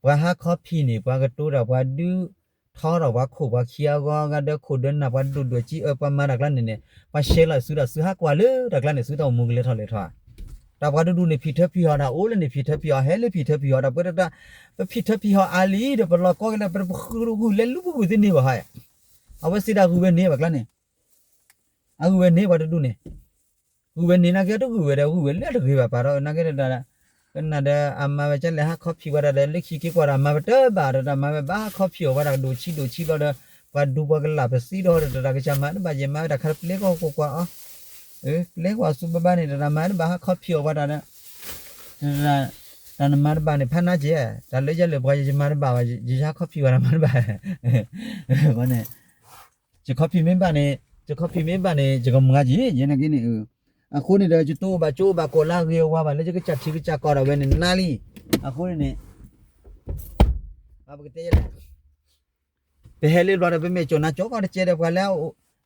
ပှၤဟးခီဖံးန့ၣ် ပှၤကတိၤတၢ် ပှၤဒုးထီထီၣ်ပှၤခိၣ်ပှၤခံအဂီၢ် ဂၤဒၢခိၣ်ဒၢနၢ် ပှၤဒိၣ်ဒွဲၣ်ကံအၢ ပှၤမၤတၢ်ကျါန့ၣ်န့ၣ် ပှၤရှဲလီၤသုဒီး သုဟးကွၢ်လၢတၢ်ကျါန့ၣ် သုတၢ်အိၣ်မူကလဲၤထီၣ်လဲၤထီၣ်ဧါ. တၢ်ပှၤတဒူၣ်န့ၣ် ဖံးထၢဖံးဟီၣ် တၢ်အိၣ်လၢန့ၣ် ဖံးထၢဖံးဟီၣ် ဟဲလၢဖံးထၢဖံးဟီၣ် တၢ်ပှဲၤတၢ် ပဖံးထၢဖံးဟီၣ်အါလံဒီး ပလီၤကီက့ၤဒီး ပတဂုာ်လဲၤလူၤပဂုာ်သ့န့ၣ်ဘၣ်ဟီဧါ. အဝဲစံးဒၣ်ဂုာ်ဝဲန့ၣ်ဘၣ်ကျါန့ၣ် အဂုာ်ဝဲန့ၣ် ပှၤတဒူၣ်န့ၣ် ဂုာ်ဝဲန့ၣ် နာ်က့တဂုာ်ဝဲဒီး ဂုာ်ဝဲလၢတဂ့ၤဘၣ်ပာ်ဒီး နာ်က့ဒီး ကနၣ်ဒီး အမၤဝဲကလဲၣ် ဟးခီဖံးဝဲဒၣ်ဒီး လၢခံက့ၤကွၢ်ဒီး မၤပတၢ်ဘၣ်ဒီး တၢ်မၤဝဲဘၣ် ဟးခီဖံးအီၣ်ဝဲဒၣ် ကဒိၣ်ဆံးဒိၣ်ဆံးဘျီဒီး ပှၤဒူပှၤကလၢ်ပသံဒီး တၢ်ကစၢ်မၤတဘၣ် ယမၤဝဲဒၣ်ခါတပျဲကီၢ်ကွၢ်ကွၢ်အီၤ ပျဲကွၢ်ဆူဘၣ်ဘၣ်န့ၣ် တၢ်မၤတဘၣ် ဟးခီဖံးအီၣ်ဝဲဒၣ်ဒီး တၢ်နမၤတဘၣ်န့ၣ် ဖးနါက့ၤ တၢ်လၢယလဲၤပှၤ ယမၤတဘၣ်ဘၣ် ယဟးခီဖံးဝဲဒၣ်မၤတဘၣ် အဃိန့ၣ် ယခီဖံးမ့ၢ်ဘၣ်န့ၣ် ယခီဖံးမ့ၢ်ဘၣ်န့ၣ် ယကမၤက့ၤ ယဲနာ်က့န့ၣ် အဃိန့ၣ်ဒီး ယတအိၣ်ဘၣ်ကၠိအိၣ်ဘၣ်ကီၢ်လၢအဂ့ၤအဝါဘၣ် လၢယကစၢ်ထံကစၢ်ကီၢ်ဒၣ်ဝဲန့ၣ်နါလံ. အဃိန့ၣ်န့ၣ် ပကတဲလဲၣ် ပဟဲလၢဘျီဒီး ပမဲာ်ကၠီၣ်နါကၠီကီၢ်တကဲဒီး ပှၤလၢ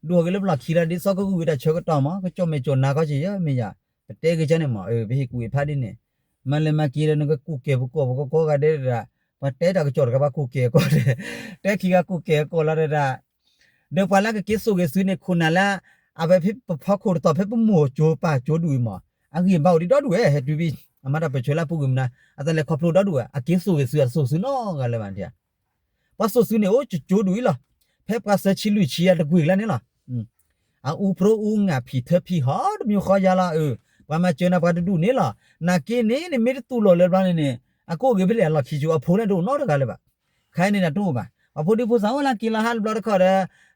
ဒိၣ်ဂ့ၤလၢပလီၢ်ခံလီၤ ဒ်သိးကဂုာ်ဝဲတၢ်ဆၢကတီၢ်မး ကကၠီၣ်မဲာ်ကၠီၣ်နါကီၢ်က့ၤယဲမ့ၢ်ယၤ ပတဲဂ့ၤကန့ၣ်မး ပဟ့ၣ်ကူၣ်ဟ့ၣ်ဖးဒ်န့ၣ် မၤလဲၤမၤက့ၤဒီး နကကူၣ်ကဲၤပကီၢ်ပကီၢ်ဂၤဒဲးဒၣ် ပှၤတဲတၢ်ကစီၣ်တဂၤ ပှၤကူၣ်ကဲၤကီၢ်ဒဲး တဲခံဂၤကူၣ်ကဲၤကီၢ်လီၤဒဲးဒၣ် ဒီးပှၤလၢကက့ၤစိာ်က့ၤသုန့ၣ် ခိၣ်နၢ်လၢ အဝဲဖဲပဖီခိၣ်တတီၤ ဖဲပမိၢ်ကၠိပၢ်ကၠိဒူၣ်အံၤမး အဂံၢ်အဘါအိၣ်ဒံးဒီဒူၣ်ဝဲ ဟဲတုၤဘံ အမၤတၢ်ပၢၢ်ဆၢလၢအပူၤကွံာ်မနုၤ အတၢ်လဲၤခီဖျိဒီဒူၣ်ဝဲ အက့ၤစိာ်က့ၤသု အတစိာ်သုနီတဂၤလၢၤဘၣ်န့ၣ် ပှၤစိာ်သုန့ၣ် အိၣ်ကၠိဒူၣ်အံၤလီၤ. ဖဲပှၤသၢဆံလွံၢ်ဆံအတကွံာ်ကျါန့ၣ်လီၤ. အအူပြိအူငၢ်ဖံးထၢဖံးဟီၣ်တမံၤဃီယါလီၤ. ပှၤမၤစၢၤနၤပှၤတဒူၣ်န့ၣ်လီၤ. နာ်က့န့ၣ် နမ့ၢ်တတူၢ်လိာ်လၢၤဘျီန့ၣ်န့ၣ် အကအိၣ်ဂ့ၤဖဲလဲၣ်အလီၢ်ခံကၠိ အဖိလၢဒိၣ်နီတဂၤလၢၤဘၣ်. ခဲအံၤန့ၣ် တၢ်တအိၣ်ဘၣ်. ပှၤဖိဒံဖိသၣ်အိၣ်လၢက့ၤလီၤဟးတဘျီတခီၣ်ဒီး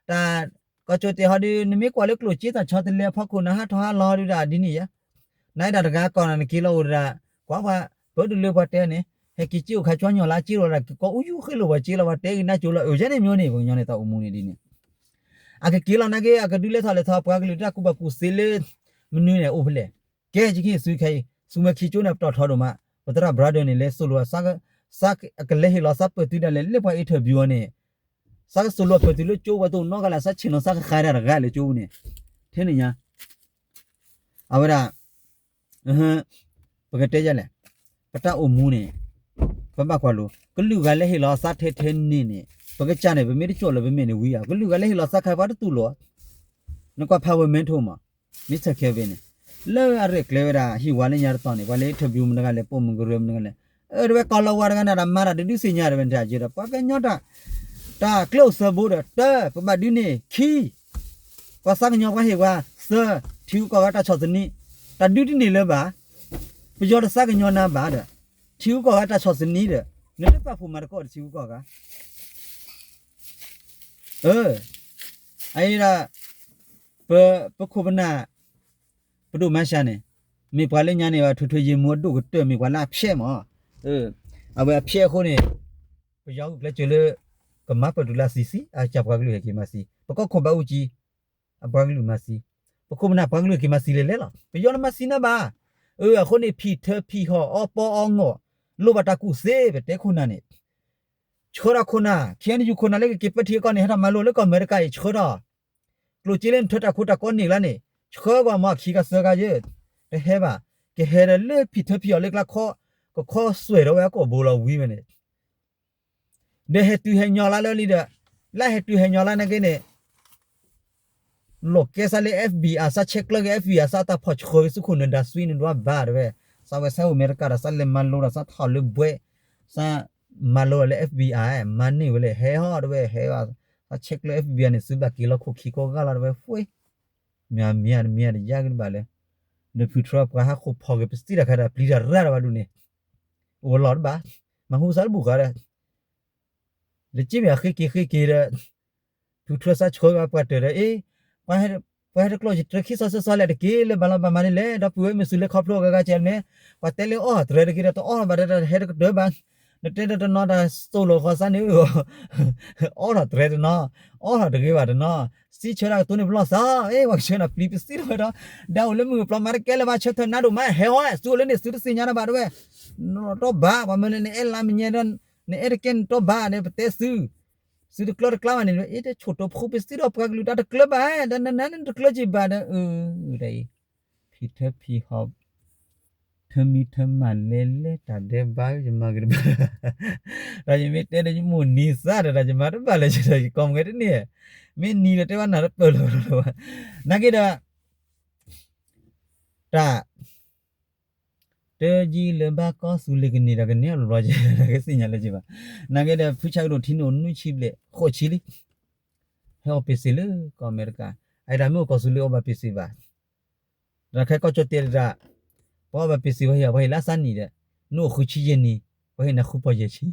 တၢ် ကီၢ်ကၠိတဲဟီဒုး နမ့ၢ်ကွၢ်လၢကျိၣ်စ့တၢ်ဆီတလဲအဖီခိၣ် နဟးထီၣ်ဟးလီၤဒုးဒၣ်ဒ်န့ၣ်ယါ နအံၤဒၣ်တဂၤကီၢ်နၤနက့ၤလီၤအိၣ်ဒၣ် ကွၢ်ပှၤ ပၢတလၢပှၤတဲန့ၣ် ဟဲက့ၤစ့အိၣ်ခါကၠီညီၣ်လၢက့ၤလီၤဒၣ် ကီၢ်အူယူဃ့လိာ်ပှၤက့ၤလီၤ ပှၤတဲဂ့ၤနါကၠိလီၤ အၢ ယဲန့ၣ်မ့ၢ်န့ၣ် ပှၤကညီန့ၣ် တၢ်အိၣ်မူန့ၣ်ဒ်န့ၣ် အကက့ၤလီၤနာ်က့ အကဒုးလဲၤထီၣ်လဲၤထီၣ် ပှၤကလုာ်တၢ်ကူၣ်ဘၣ်ကူၣ်သ့လၢ မနုၤန့ၣ် အိၣ်ဖဲလဲၣ်. ကဲ ယကဟ့ၣ်သုခဲအံၤ ဆူမဲာ်ခံကၠိန့ၣ် ပတီၢ်ထီဒိၣ်မး ပသရၣ် brother န့ၣ် လဲၤသိၣ်လိ ကလဲၤဟ့ၣ်လီၤသးပၢၢ်တုၤဒၣ်လဲာ်လၢပှၤ interview အီၤန့ၣ် သးကသိၣ်လိပၢၢ်တုၤလၢကၠိဝဲတအိၣ်နီတဂၤလၢ် သးဆ့ၣ်နီၤသးကဃးဒၣ်တဂၤလၢကၠိပူၤန့ၣ် ထဲန့ၣ်ညါ အဝဲဒၣ် ပကတဲယလဲၣ် ပတၢ်အိၣ်မူန့ၣ် ပဘၣ်ကွၢ်လိ ကလုာ်ဂၤလၢဟ့ၣ်လီၤသးထဲထဲန့ၣ်န့ၣ် ပကစၢ်န့ၣ် ပမ့ၢ်တကၠိၣ်လၢပမ့ၢ်န့ၣ်ဝံၤဧါ ကလုာ်ဂၤလၢဟ့ၣ်လီၤသးခါပှၤတတူၢ်လိာ် နကွၢ် ဖးဝဲမဲထိၣ်မး မ့ၢ်ဆဲးခဲဘ့ၣ်န့ၣ် လၢအရဲၣ်ကျဲၤဝဲဒၣ် ဟံၣ်ဝါလၢညါတတီၤန့ၣ် ပှၤလၢ interview မတဂၤလဲၣ် ပိာ်မုၣ်ကရၢမတဂၤလဲၣ် အၢ တဝဲကီၢ်လီၤဝါတဂၤန့ၣ် တၢ်မၤတၢ်တဒုးသ့ၣ်ညါတဝဲန့ၣ် တၢ်ကဲဒီး ပှၤကညီတၢ် တၢ်ကျဲအိၣ်သၢဘိဒီး တၢ ပဘၣ်ဒုးန့ၢ် ခံ ပှၤသးကညီၤပှၤဟ့ၣ်ပှၤ သၢ ထံဂုၤကီၢ်ဂၤတၢ်ဆီၣ်သနံး တၢ်ဒုးတန့ၢ်လၢၤဘၣ် ပယီၤတသးကညီၤနၤဘၣ်ဒီး ထံဂုၤကီၢ်ဂၤတၢ်ဆီၣ်သနံးဒီး နတပာ်ဖှိၣ်မၤတကီၢ်ဒီးထံဂုၤကီၢ်ဂၤ အၢ အအံၤဒၣ် ပ ပခိၣ်ပနၢ် ပဒိၣ်မါစှၤန့ၣ် မ့ၢ်ပှၤလၢညါန့ၣ် ထွဲထွဲယံာ်မူအဒိၣ်ကတၢၢ် မ့ၢ်ပှၤလၢအဖျဲးမး အဝဲအဖျဲးအဃိန့ၣ် ပယီၤဂုာ်ကျဲးစၢးလၢ ကမၤပၢၢ်တုၤလၢအသံသံ အကစၢ်ပှၤကလုာ်ဟဲက့ၤမၤသံ ပကီၢ်ခိၣ်ဘၣ်အူကၠံ အပှၤကလုာ်မၤသံ ပခိၣ်ပနၢ်ပှၤကလုာ်က့ၤမၤသံလဲၤလဲၤလီၤ ပယီၤနမၤသံနၤဘၣ် အၢ အဃိန့ၣ် ဖံးထၢဖံးဟီၣ်အီပီအီငီၢ် လိၣ်ဘၣ်တၢ်ကူၣ်သ့ ပတဲခိၣ်နၢ်န့ၣ် ဆှၢထီၣ်ခိၣ်နၢ် ခ့ၣ်အဲၣ်ယူၣ်ခိၣ်နၢ်လၢကက့ၤပၢထံအကီၢ်န့ၣ် ဟဲထီၣ်မၤလိလၢကီၢ်အမဲရကၤအံၤ ဆှၢထီၣ် ကျိၣ်စ့လၢနထၢတၢ်ခိတၢ်ကီန့ၢ်ကျါန့ၣ် ဆှၢကွၢ်မၤခံဂၤသၢဂၤယဲၢ် တဟဲဘၣ် ကဟဲဒီးလၢဖံးထၢဖံးဟီၣ်လၢကျါခီ ကခီစွဲၣ်ထီၣ်ဝဲအကိာ်ဘိလီၤဝံၤဝဲန့ၣ် ဒီးဟဲတုၤဟဲညီလါလၢလံဒီး, လၢဟဲတုၤဟဲညီလါနာ်က့န့ၣ် လိာ်ကဲစၢ်လၢ F B I စၢ်ဆဲးကျၢက့ၤ F B I စၢ်တၢ်ဖီၣ်ဆှၢက့ၤဆူခိၣ်နၢၤဒါစွံန့ၣ်ဒွးဘၣ်တဲဝဲ, စၢ်ဝဲဆၢ်အိၣ်အမဲရကၤဒီး စၢ်လဲၤမၤလိဒီး စၢ်ထီၣ်လၢဘှဲ, စၢ်မၤလိလၢ F B I မၤန့ၢ်ဝဲလဲၣ် ဟဲဟီၣ်တဲဝဲ ဟဲဘၣ်, စၢ်ဆဲးကျၢ F B I န့ၣ် သုဘၣ်က့ၤလီၤခိၣ်ခံကိးဂၤလီၤတဲဝဲ ဃ့, မ့ၢ်မ့ၢ်တမ့ၢ်တယါက့ၤတဘၣ်လၢ, ဒီးဖုထြၢပှၤဟးဃိာ်ဖီၣ်က့ၤပစံးတၢ်ခါဒီး ပျံၤတၢ်ရၢ်တဘၣ်ဒူၣ်န့ၣ်, အိၣ်လီၤတဘၣ်, မၤဟူစၢ်တဘူၣ်ဃီဒီး လၢက့မ့ၢ်အဃ့က့ၤဃ့က့ၤဒီး, ဖုထြၢစၢ်ဆှၢဂၤပှၤတၢၢ်ဒီး အ့, ပှၤဟဲတကျိၣ်ယတြဲၤခံစီဆှံစီလဲၣ်တက့ၢ် လၢဘၣ်လီၤဘၣ်မၤဒ်လဲၣ် ဒီပုၢ်ဝဲၢ်မ့ၢ်စူၤလၢခီဖျိအဂၤဂၤကဲန့ၣ်, ပှၤတဲလၢအီၣ်ထီၣ်တြဲၤတက့ၢ်ဒီး တအီၣ်ထီၣ်ဘၣ်ဒီး ဟဲတကတၢၢ်ဘၣ်, နတဲဒီးတနီၤတၢ်စိၢ်လိာ်ဃီစၢ်န့ၣ်ဧၢ, အီၣ်ထီၣ်တြဲၤတနီၤ, အီၣ်ထီၣ်တဂ့ၤဘၣ်တနီၤ, စံးဆၢဒၣ်ကတိၤန့ၣ်ပလီၢ်စၢ်, အ့ ပှၤကဆှၢနၤပျံၤပစံးထီၣ်ဝဲဒီး, ဒီးအိၣ်လၢမုၢ်ကပျီမၤတကဲလၢၤဘၣ် ဆၢထၢၣ်နါဒိၣ်မး ဟဲဝဲ စူၤလၢန့ၣ် စူၤတသ့ၣ်ညါတၢ်ဘၣ်တဲဝဲ, နတီၢ်ဘၣ် ပှၤမၢလၢနအဲၣ်လါမညဲဒီး, နအဲၣ်တကဲနတီၢ်ဘၣ်န့ၣ် ပတဲသု သုတကျၢတကျါဘၣ်န့ၣ် အ့ တဆိၣ်တိဖိပစံးထီၣ်ပှၤကလုာ်တၢ်တကျၢဘၣ်, ဒီးနနတကျၢက့ၤဘၣ်ဒီး, အံၤ, ဖံထၢဖံဟီ, ထၢမံထၢမၤလဲလဲတၢ်ဒဲးဘးယမၤက့ၤတဘၣ်, ဒီးယမ့ၢ်တဲဒီးယမိၢ်နံၤသးဒီး ဒီးယမၤတဘၣ်လၢၤဒီးယကိးမုၢ်ဂဲၤတန့ၢ်, မ့ၢ်နံၤဒီးတဲဘၣ်နၤတပၢၢ်လၢၤလီၤဘၣ်, နာ်က့ဒီး, တၢ် တယံာ်လၢၤဘၣ်ကီၢ်သူလ့ၤကန့ၢ်ဒီးကန့ၢ်အီၤတဘျီက့ၤ ကသ့ၣ်ညါလၢက့ၤဘၣ်, နာ်က့ဒီး ဖုဆၣ်ကဒိၣ်ထံန့ၣ်အိၣ်နွံဆံဘျဲၣ် ဃိးဆံလံ, ဟဲအီၣ်ပ့ၤစ့ၤလၢကီၢ်အမဲရကၤ, အအံၤတၢ်မ့ၢ်အိၣ်ကီၢ်သူလ့ၤအီၣ်ဘၣ်ပ့ၤစ့ၤဘၣ်, တၢ်ခဲကီၢ်ကၠီၣ်တဲာ်တဒၣ်, ပှၤအီၣ်ဘၣ်ပ့ၤစ့ၤဝဲဟ့ၣ် ပှၤဟ့ၣ်လၢအသးနံၣ်ဒီး, နအိၣ်ဃုဆံယဲၢ်နံၣ်, ပှၤဟ့ၣ်နၤဃုပီၢ်ယဲၢ်ဆံ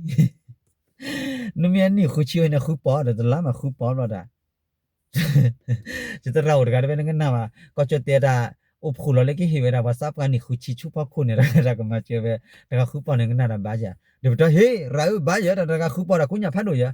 နမ့ၢ်အနံၣ်ဃုဆံဝဲန့ၣ်ဃုပီၢ်ဒီး တလါမးဃုပီၢ်ဘျီဒၣ် ယတရၣ်အိၣ်တဂၤတဝဲနကနၣ်ဘၣ်, ကီၢ်ကၠီၣ်တဲာ်တၢ်အိၣ်ဖှိၣ်လီၤလၢကဟ့ၣ်ဝဲဒၣ် ပှၤသးပှၢ်နံၣ်ဃုဆံဆူဖီခိၣ်န့ၣ် တၢ်ကမၤစၢၤဝဲ, တဂၤဃုပီၢ်န့ၣ်ကနၣ်တၢ်ဘၣ်ယၤ, ဒီးပတီၢ်ဟ့ၣ်ရၤအုၣ်ဘၣ်ယၤ တၢ်တဂၤဃုပီၢ်ဒီး ကိးညၣ်ဖးဒိၣ်ယၤ,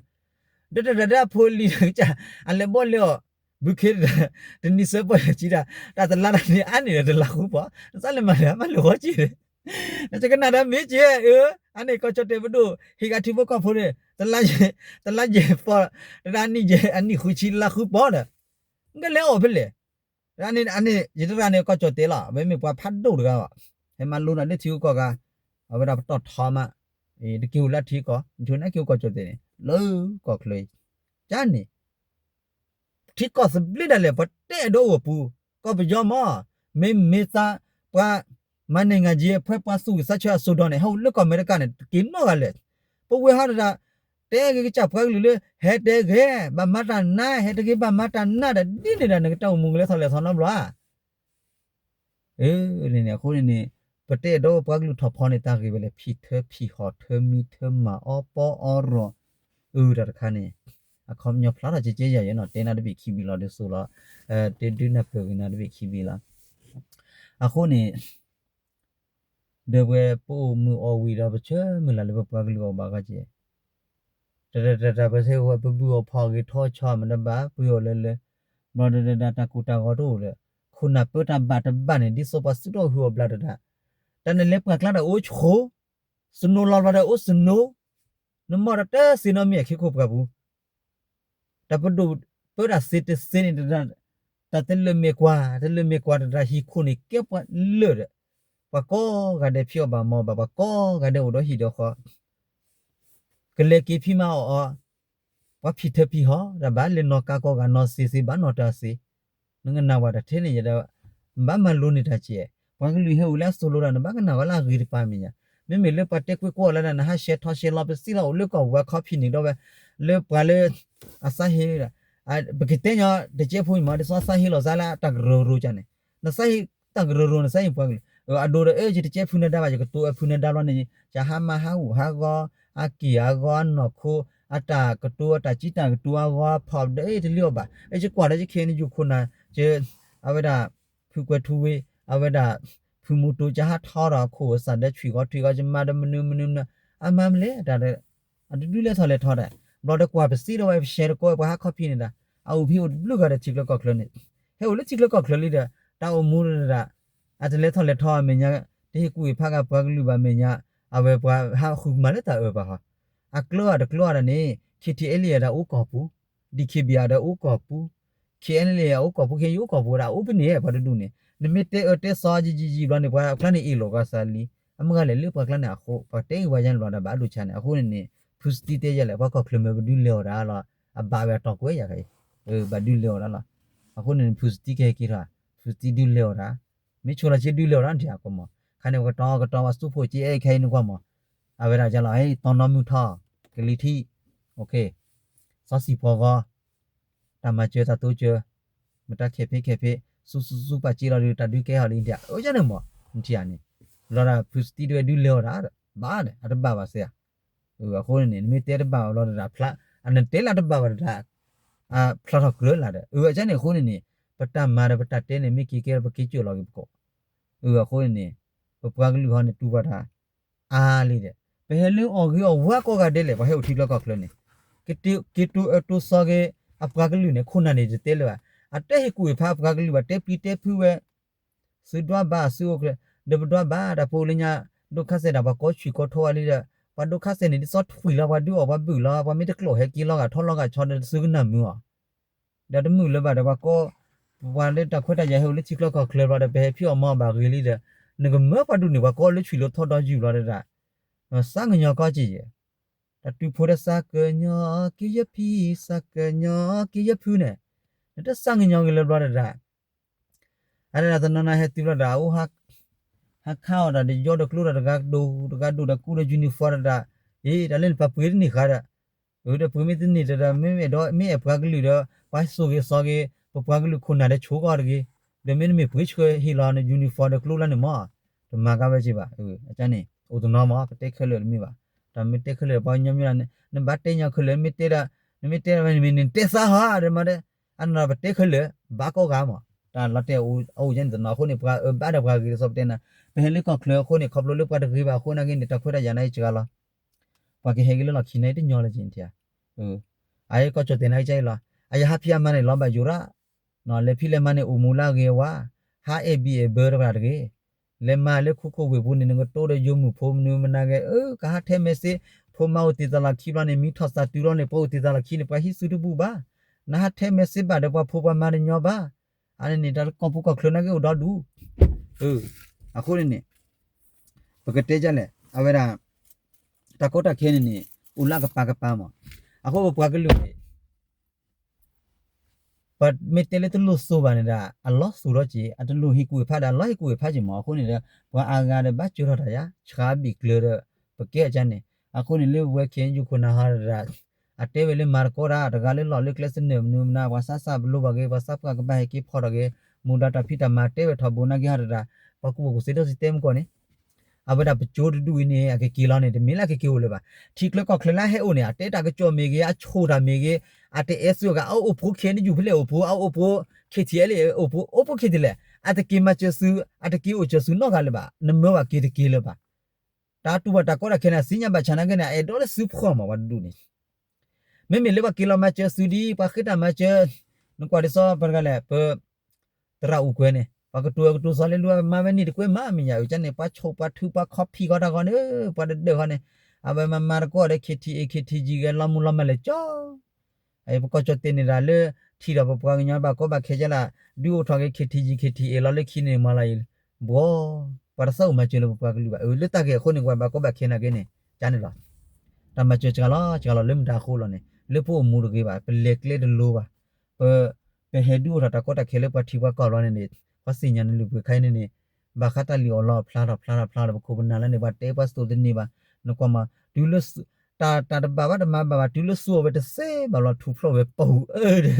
ဒီးတၢ်တၢ်ဒၣ်ဖိလံၤတကး, အလဲၤဘီၣ်လဲၤအီၤ, ဘုခ့တၢ်, တနံၤဆၢပီၢ်ယၤကံတၢ်, တၢ်တလါတၢ်န့ၣ်အါန့ၢ်ဒီးတလါဃုပီၢ်, နသးလဲၤမၤလဲၣ်မၤလိာ်ဃီက့ၤ နကကနၣ်ဒီးမ့ၢ်က့ၤဧၢ, အန့ၣ်ကီၢ်ကၠီၣ်တဲာ်ပဒိၣ် ဟ့ၣ်ဂၤထံဖိကီၢ်ဖိန့ၣ်, တလါယဲၢ်ပီၢ်, တဒၣ်နံၣ်ယဲၢ်အနံၣ်ဃုဆံလါဃုပီၢ်ဒီး, နကလဲၤအီၣ်ဖဲလဲၣ်, အန့ၣ် ယတရၣ်န့ၣ်ကီၢ်ကၠီၣ်တဲာ်လီၤ, အဝဲမ့ၢ်ပှၤဖးဒိၣ်တဂၤဘၣ်, ဟဲမၤလိနၤလၢထံဂုၤကီၢ်ဂၤ, အဝဲဒၣ်ပတီၢ်ထီမး, တက့ၤအိၣ်လၢထံကီၢ်, နဆိၣ်န့ၢ်က့ၤအိၣ်ကီၢ်ကၠီၣ်တဲာ်န့ၣ် လၢကီၢ်ချၢအံၤ, ကန့ၣ် ထံကီၢ်သဘျ့ဒၣ်လဲာ် ပှၤတဲအဲၣ်ဒိးအိၣ်အပူၤ, ကီၢ်ပယီၤမး, မ့မ့ၢ်သးပှၤ မၤန့ၢ်ငါယဲၢ် ဖဲပှၤသူၣ်ဂ့ၤသးဆၢအစိၤဒီးန့ၣ် ဟဲအိၣ်လၢကီၢ်အမဲရကၤန့ၣ် တက့ၤနီတဂၤလဲၣ်. ပဝဲဟီဒၣ် တဲဂ့ၤကစၢ်ပှၤကလုာ်လၢ ဟဲတဲဂ့ၤ ဘၣ်မၤတၢ်နါ ဟဲတဂ့ၤဘၣ်မၤတၢ်နါဒီး ဒ်န့ၣ်ဒီး နကတၢ်အိၣ်မူကလဲၤထီၣ်လဲၤထီနီတဘျီဧါ. အန့ၣ်န့ၣ် အဃိန့ၣ်န့ၣ် ပတဲအဲၣ်ဒိးပှၤကလုာ်ထီၣ်ဖီန့ၣ် တၢ်ဂ့ၢ်ဝဲလဲၣ် ဖံးထၢဖံးဟီၣ် ထၢမံထၢမၤ အီပီအီရီၣ် အတၢ်တခါန့ၣ် အခီပညီဖျါထီၣ်ကဲကဲယၤယဲနီၤ တဲနၤတဘ့ၣ်ခံဘ့ၣ်လီၤ ဒ်သိးလီၤ တဲဒုးနၢ်ပၢၢ်ဂ့ၤနၤတဘ့ၣ်ခံဘ့ၣ်လီၤ. အဃိန့ၣ် ဒီးပဝဲပအိၣ်မုာ်အီၣ်ဝံၤဒီး ပဆၢမုၢ်လၢ်လၢပပှၤကလုာ်အီၣ်ဘၣ်ခီက့ၤ တတတတ ပဆၢဝဲပဘုၣ်အီၣ်ဖီၣ်ဂ့ၤထီၣ်ဆီမတဘၣ် ပှ့ၤအီၣ်လၢလၢ ဘျီတဒဒၣ်တၢ်ကူၣ်တၢ်ဂီၤတအိၣ်ဒီး ခိၣ်နၢ်ပၢတၢ်ဘၣ်တဘၣ်န့ၣ် ဒ်သိးပှၤသူၣ်ထီၣ်ဟုၣ်အီၣ်ဘျါတဒၣ် တၢ်နလဲၤပှၢ်ကျါဒီးအိၣ်ဆိ snow လီၤဘျီဒီးအိၣ် snow နမီၢ်ဒီးတသ့နီတမံၤအခံခိၣ်ပှၤပူၤ တၢ်ပဒိၣ်ပၢတၢ်သ့တသ့န့ၣ် တၢ်တလၢာ်မ့ၢ်ကွၢ် တလၢာ်မ့ၢ်ကွၢ်တဒၣ်ဟံၣ်ခိၣ်န့ၣ် ကဲပှၤလၢာ်ဒီး ပှၤကိးဂၤဒဲးဖံးအီၣ်ဘၣ်မၤအီၣ်ဘၣ် ပှၤကိးဂၤဒဲးအိၣ်ဒီးဟံၣ်ဒီးဃီ ကလဲၤက့ၤဖံးမၤအီၣ်အီၤ ပှၤဖံးထၢဖံးဟီၣ် တၢ်ဘၣ်လဲၤနီၢ်ကါကိးဂၤနီၢ်သ့သ့ဘၣ်နီၢ်တၢ်သ့ နကနၣ်ဝဲတၢ်ထဲန့ၣ်ယဲဒီး နဘၣ်မၤလိန့ၢ်တၢ်ကဲ ပှၤကလုာ်ဟဲအိၣ်လၢအသိၣ်လိတၢ် နဘၣ်ကနၣ်ဝဲလၢအဂ့ၤတပၤမဲာ်ညါ မ့မ့ၢ်လၢပှၤတဲကွ့ၢ်ကွီၢ်လၢဒၣ် နဟးဆှဲးထီၣ်ဆှဲးလီၤပစံးလီၤ အိၣ်လၢကီၢ်ဝဲခီဖံးန့ၣ်ဒီးဝဲ လၢပှၤလၢ အသးဟ့ ပကတဲညီ တကဲဖိအံၤမး ဒ်သိးသးဟ့လီၤသးလၢတၢ်ကရၢကရိကန့ၣ် နသးဟ့ တၢ်ကရၢကရိ နသးဟ့ပှၤကလုာ် အဒိဒီး အၢ ယတကဲဖုနဒါဘၣ် ယကတိၤအဖုနဒါဘျီန့ၣ် ယဟးမၤဟးဂူာ်ဟးဂီၤ အက့ၢ်အဂီၤ အနီၢ်ခိ အတၢ်ကတိၤ အတၢ်စံးတၢ်ကတိၤအဂီၤ ဖီၣ်ဒီး အ့ တလံအီၤဘၣ် အ့ ယကွၢ်ဒီး ယခဲအံၤ ယခိၣ်နၢ် ယ အဝဲဒၣ် ဖုကွဲၤထူဝ့ အဝဲဒၣ် ဖုမူတူ ယဟးထီဒီးအခိၣ်အသးဒီး ဆွံၣ်ဂီၤထွံၣ်ဂီၤ ယမၤဒီးမနုၤမနုၤမနုၤ အမၤမလဲၣ် တၢ်ဒီး အတဒုးလဲၤထီၣ်လဲၤထီဒီး ဘျီဒီးကွၢ်ပစံးဒီးဝဲ ပရှဲတကိးဝဲ ပှၤဟးခီဖံးန့ၣ်ဒၣ် အအိၣ်ဖံးအိၣ်တဘျုးဂၤဒီးထံချၢကီၢ်ချၢန့ၣ် ဟဲအိၣ်လၢထံချၢကီၢ်ချၢလံဒီး တၢ်အိၣ်မူဒၣ် အတလဲၤထီၣ်လဲၤထီမဲာ်ညါ တဟ့ၣ်ကူၣ်ဟ့ၣ်ဖးဂၤပှၤကလုာ်ဘၣ်မဲာ်ညါ အဝဲပှၤဟးဃုကမၤလၢတၢ်အၢဘၣ်ဟီ အကျၢၤအတကျၢၤအီၤဒီးန့ၣ် ခ့ထံအဲလံယၤဒီးအိၣ်ကီၢ်ပူၤ ဒံၣ်ခ့ဘံယၤဒီးအိၣ်ကီၢ်ပူၤ ခ့အဲလံယၤ အိၣ်ကီၢ်ပူၤ ခ့ယအိၣ်ကီၢ်ပူၤဝဲဒၣ် အိၣ်ပန့ၣ် ပှၤတဒူၣ်န့ၣ် နမ့ၢ်တဲအၢတဲသီယံာ်ယံာ်ယံာ်ဘျီန့ၣ် ပှၤအကျါန့ၣ်အ့ၣ်လိာ်ကီၢ်စၢ်လံ အမုၢ်ဂၤလဲၣ်လၢပှၤကျါန့ၣ်အဃိ ပှၤတဲဂ့ၤဝဲယါန့ၣ်လီၤဒီးဘၣ်အဒိၣ်ဆါန့ၣ် အဃိန့ၣ်န့ၣ် ဖုစတံတဲယဲလဲၣ် ပှၤကီၢ်ချၢမ့ၢ်ပဒုးလဲၤအီၣ်ဒၣ်လီၤ အဘၣ်ဝဲအတီၢ်ကွဲးယၤခဲအံၤ, ဘၣ်ဒုးလဲၤအီၣ်ဒၣ်လီၤ. အဃိန့ၣ် ဖုစတံကဟဲက့ၤထီၣ် ဖုစတံဒုးလဲၤအီၣ်ဒၣ်, မ့ၢ်ဆိလီၤစ့ဒုးလဲၤအီၣ်ဒၣ်နထံၣ်အကီမး, ခါန့ၣ်ပကတီၤကတီၤပှၤစူးဖှိၣ်က့အဲၣ်ခဲအံၤနကွၢ်မး, အဝဲဒၣ်ကလီၤ တီနီၢ်မုၢ်ထီၣ် ကလံၤထံး, စီဆှံဖီဂီၤ တၢ်မၤစၢၤတၢ်တိစၢၤ, မတၤခဲဖ့ခဲဖ့, စူစူစူပာ်စ့လီၤဒီး တၢ်ဒုးကဲဟီၣ်လံနထံၣ်ဧါ, အိၣ်ယန့ၣ်မး, နထံၣ်ဧါန့ၣ်, လီၤဒၣ်ဖုစတံဒုးဝဲဒုးလဲၤအီၣ်ဒၣ်, ဘၣ်န့ၣ် အတဘၣ်ဘၣ်စ့ဧါ, အဃိန့ၣ်န့ၣ် နမ့ၢ်တဲတဘၣ်ဘၣ်လီၤတဒၣ်ဖျါ, အနတဲလၢတဘၣ်ဘၣ်တဒၣ်, ဖျါထီၣ်ကြၢးလၢ်ဒီး အၢ အကန့ၣ်အဃိန့ၣ်န့ၣ်, ပတၢ်မၤဒီးပတၢ်တဲန့ၣ် မ့ၢ်က့ၤကဲဒီးပက့ၤစၢၢ်လီၤက့ၤပကိး, အဃိန့ၣ်န့ၣ်, ပပှၤကလုာ်ဟီန့ၣ် တူၢ်ဘၣ်တၢ် အါလံဒီး, ပဟဲလၢအီၣ်ဂ့ၤအီၣ်ဝါကိးဂၤဒဲးလဲၣ် ပှၤဟဲအိၣ်ထံချၢကီၢ်ချၢန့ၣ်, က့ၤတိၢ်အၢတိၢ်သီက့ၤ အပှၤကလုာ်န့ၣ် ခိၣ်နၢ်န့ၣ်တတဲလၢၤဘၣ်, အတဲဟ့ၣ်ကူၣ်ဟ့ၣ်ဖးအပှၤကလုာ်ဘၣ် တဲပျံၤတဲဖုးဝဲ, သုဒွးဘၣ်သုအိၣ်ချ့, ဒီးပဒွးဘၣ်တၢ်ဖိလၢညါ, ဒိၣ်ခါစဲးဒၣ်ပှၤကိးဆံးကိးထိဝဲလံဒီး, ပှၤဒိၣ်ခါစဲးန့ၣ် ဒ်သိးထွံၣ်လီၤပှၤဒုးအီၣ်ပှၤဘုၣ်လီၤ ပှၤမ့ၢ်တကျိာ်ဟဲက့ၤလီၤဂာ်ထီလီၤဂာ်ဆီဒီးသုကနၢ်မုာ်အီၤ ဒီးတမုာ်လၢၤဘၣ်ဒီးပှၤကိး, ပှၤလၢတၢ်ခွဲးတၢ်ယာ်ဟဲအိၣ်လၢထံချၢကီၢ်ချၢဘျီဒီး ပဟဲဖံးအီၣ်မၤအီၣ်ဘၣ်ဂ့ၤလံဒီး, နကမၢပှၤဒူၣ်န့ၣ် ပှၤကိးလၢထွံၣ်လီၤထီဒီးယူၢ်လီၤတဒၣ်, စးကညီၤကီက့ၤယဲ, တၢ်တုၤဖိဒီးစးကညီၤက့ၤယဖံ, စးကညီၤက့ၤယဖုန့ၣ်, နတစးကညီၤက့ၤလၢၤဘျီတဒၣ် အတၢ်တနီၤနီၤဟဲတုၤဘျီဒီး အအိၣ် ဟးခးအီၣ်တၢ်ဒီးယီဒီးကျိဒီးတဂၤဒိၣ်တဂၤဒိၣ်ဒီးကူဒီး uniform တဒၣ်, အ့ တၢ်လၢနပှၤပှ့ၤတန့ၢ်ဃာ်ဒီး, အၢ ဒီးပှ့ၤမ့ၢ်တန့ၢ်တဒီး မ့မ့ၢ်အဲၣ်ဒိးမ့ၢ်အဲၣ်ပှၤကလုာ်ဒီး ပှၤစိာ်ဂ့ၤစိာ်ဂ့ၤ ပပှၤကလုာ်ခိၣ်နၢ်ဒီးဆိကီၢ်တဂ့ၤ, ဒီးမ့တမ့ၢ်ပှ့ၤဆှၢဟ့ၣ်လီၤန uniform ဒီးကျိလၢန့ၣ်မး, တမၤကါဝဲက့ၤဘၣ်, အန့ၣ် အိၣ်တနီၤမး ပတဲခဲလၢာ်တမ့ၢ်ဘၣ်, တၢ်မ့ၢ်တဲခဲလၢာ်ပှၤကညီမ့ၢ်ဒၣ် နဘၣ်တဲညီခဲလၢာ် မ့ၢ်တဲဒၣ်, နမ့ၢ်တဲဒၣ်ဝဲန့ၣ်မ့ၢ်နတဲသးဟီဒီးမးဒီး, အနီၢ်ပတဲခဲလၢာ် ဘၣ်ကိးဂၤမး, တၢ်လီၤတဲာ်အိၣ်ယဲန့ၣ်တနီၤအဃိန့ၣ် ပှၤအၢဘၣ်ဒီးပှၤဂ့ၤတသီပတဲနၤ, ပဟဲလၢကီၢ်ချၢအဃိန့ၣ် ခီဖျိလၢပှၤတဂ့ၤဘၣ်အဃိန့ၣ်က့န့ၣ် တၢ်ခွဲးတၢ်ယာ်န့ၣ်စှၤလီၤ, ပှၤကဟဲက့ၤလၢလီၢ်ခံန့ၣ်တညီလၢက့ၤနထံၣ်ဧါ, အအံၤကီၢ်ကၠီၣ်တဲာ်န့ၣ်ကစၢ်အံၤလီၤ, အယဟးဖံးအမါန့ၣ်လီၤဘၣ်ယိၤရၣ်, လဲၤဖံးလဲၤမၤန့ၣ်အိၣ်မူလၢအဂ့ၤအဝါ, ဟးအဲၣ်ဘံၣ်အဲၣ်ဘၢတဂၤတဂ့ၤ, လဲၤမၤလၢခိခိၣ်ဝ့ၢ်ပူၤန့ၣ် နကတိဒီးယိၤမုၣ်ဖိမနုၤမနၤဂ့ၤ, အၢ ကဟးထဲမဲာ်စ့, ဖိမါအိၣ်တ့ၢ်သးလီၢ်ခံဘျီန့ၣ် မံထီၣ်သးတုၤလီၤန့ၣ် ပှၤအိၣ်တ့ၢ်သးလီၢ်ခံန့ၣ် ပှၤဟံးစုတဘူၣ်ဘၣ်, နဟးထဲမဲာ်စ့ဘၣ်ဒီးပှၤဖိပှၤမါတညီဘၣ်, အန့ၣ်န့ၣ် တၢ်ကီၢ်ပူၤကီၢ်ချၢနာ်က့အိၣ်ဒီဒူၣ်, အဃိန့ၣ်န့ၣ် ပကတဲဒ်လဲၣ် အဝဲဒၣ် တၢ်ကီတၢ်ခဲန့ၣ်န့ၣ် အိၣ်လၢအကပၤကပၤမး, အဃိပပှၤကလုာ်န့ၣ် ပမ့ၢ်တဲလၢတလိၣ်စိာ်ဘၣ်န့ၣ်ဒီး အလီၤစိာ်ထီၣ်က့ၤ, အတလိၣ်ဟ့ၣ်ကူၣ်ဟ့ၣ်ဖးဒီး အလီၤဟ့ၣ်ကူၣ်ဟ့ၣ်ဖးက့ၤမး, အဃိန့ၣ်ဒီး ပှၤအါဂၤဒီးဘၣ်စၢၤထီၣ်တၢ်ယါ ဆှးဘ့ၣ်ကျၢၤဒီး ပကဲအကါန့ၣ်, အဃိန့ၣ်လၢပဝဲခဲအံၤ ယခိၣ်နၢ်ဟီဒီး အတဲဝဲလၢမၤတကီတၢ် တဂၤလၢလီၢ်လၢကျဲသနၢၣ်မနုၤမနၤ ပှၤစးစၢ်ပလိၤဘၣ်ဂ့ၤ ပှၤစးပှၢ်ကဘၣ်ဟဲက့ၤဖီၣ်ထီၣ်ဂ့ၤ, မူဒါတၢ်ဖံးတၢ်မၤတဲဝဲထီဘိနာ်က့ဟီတဒၣ်, ပှၤကူၣ်ဘၣ်ကူၣ်သ့ဒီးစံးတဲမုၢ်ကီၢ်န့ၣ် အဝဲဒၣ်ပကၠိတဒူၣ်အံၤန့ၣ် အကက့ၤလီၤန့ၣ် တမ့ၢ်လၢအကက့ၤအိၣ်လၢၤဘၣ်. ထံချၢကီၢ်ချၢလၢအဟဲအိၣ်န့ၣ် အတဲတၢ်ကစီၣ်မ့ၢ်ဂ့ၤ အဆိၣ်တၢ်မ့ၢ်ဂ့ၤ, အတအဲၣ်စုအဂၤ အအိၣ်ဖိ ခ့နယူၢ်ဖဲလဲၣ်အိၣ်ဖိ, အအိၣ်ဖိ ခ့ထံအဲလ့ၣ်အိၣ်ဖိ, အိၣ်ဖိခ့တလဲၣ်, အတက့ၤမၤစၢၤစု, အတက့ၤအိၣ်စၢၤစုနီတဂၤလၢၤဘၣ်, နမၢဘၣ်က့ၤတက့ၤလၢၤဘၣ်. တၢ်တူၢ်ဘၣ်တၢ်ကီတၢ်ခဲန့ၣ် အသ့ၣ်ညါဘၣ်ဆၣ်နာ်က့န့ၣ် အအဲၣ်ဒိးလၢစုဖှီၣ်မး ပှၤတဒူၣ်န့ၣ် မ့မ့ၢ်လၢပှၤက့ၤလီၤမၤစၢၤစုဒ် ပှၤဃ့တၢ်မၤစၢၤ, နကွၢ်ဒ်သိးပှၤတဂၤလဲၣ် ပ သရၣ်အိၣ်ကွဲၤန့ၣ် ပှၤကတိၤအကတိၤသီလၢလူမၤဝဲန့ၣ်တကွဲမးမ့ၢ်ယၤ အကန့ၣ် ပှၤဆိၣ်ပှၤထုပှၤခီဖံးဃီတၢ်ဃီန့ၣ်, ပှၤတဒၢးဃီန့ၣ်, အဝဲမၤမၤတကီၢ်ဒီး ခ့ထံအ့ ခ့ထံယံဂဲၤ လီၤမူလီၤမၢ်လဲၣ်ကၠီ ပကီၢ်ကၠီၣ်တဲာ်န့ၣ်ဒၣ်လၢ ထံၣ်ဒီးပပှၤကညီဘၣ်ကီဘၣ်ခဲကဲလၢ ဒုးအိၣ်ထီၣ်က့ၤ ခ့ထံယံ ခ့ထံအ့ လီၤလၢခံန့ၣ်မၤလီၤအံၤ, ဘှီ, ပှၤတသးအိၣ်မၤစၢၤလၢပပှၤကလုာ်ဘၣ်, အၢ လၢတၢ်ဂ့ၢ်အဃိန့ၣ် ပှၤဘၣ်ကီဘၣ်ခဲနာ်က့န့ၣ် ကန့ၣ်လီၤ. တၢ်မၤစၢၤစှၤလီၤ စှၤလီၤလၢမတၤအဃိလီၤန့ၣ် လၢပအိၣ်မူတဂ့ၤဘၣ်, ပလဲၤကျဲတလိၤဘၣ်, ပ ပဟဲဒုးအိၣ်ထီၣ်တၢ်ကီတၢ်ခဲလၢပှၤထံပှၤကီၢ်လီၤန့ၣ်န့ၣ် ပှၤသ့ၣ်ညါနလုၢ်ပှ့ၤခါအံၤန့ၣ်န့ၣ်, ဘၣ်ဃးတၢ်လံၣ်အီၣ်လီအီၣ်ဖျါထီၣ်ဖျါထီၣ်ဖျါထီၣ် ပခိၣ်ပနၢ်လၢန့ၣ် ပှၤတဲပှၤစတိၢ်တန့ၢ်ဘၣ်, နကွၢ်မး တုၤလၢ တၢ် တၢ်တဘၣ်ဘၣ်တမၤဘၣ်ဘၣ် တုၤလၢစူအီၤဝဲတစဲးဘၣ်လီၤ ထူးဖျိးဝဲပူၤအၢဒီး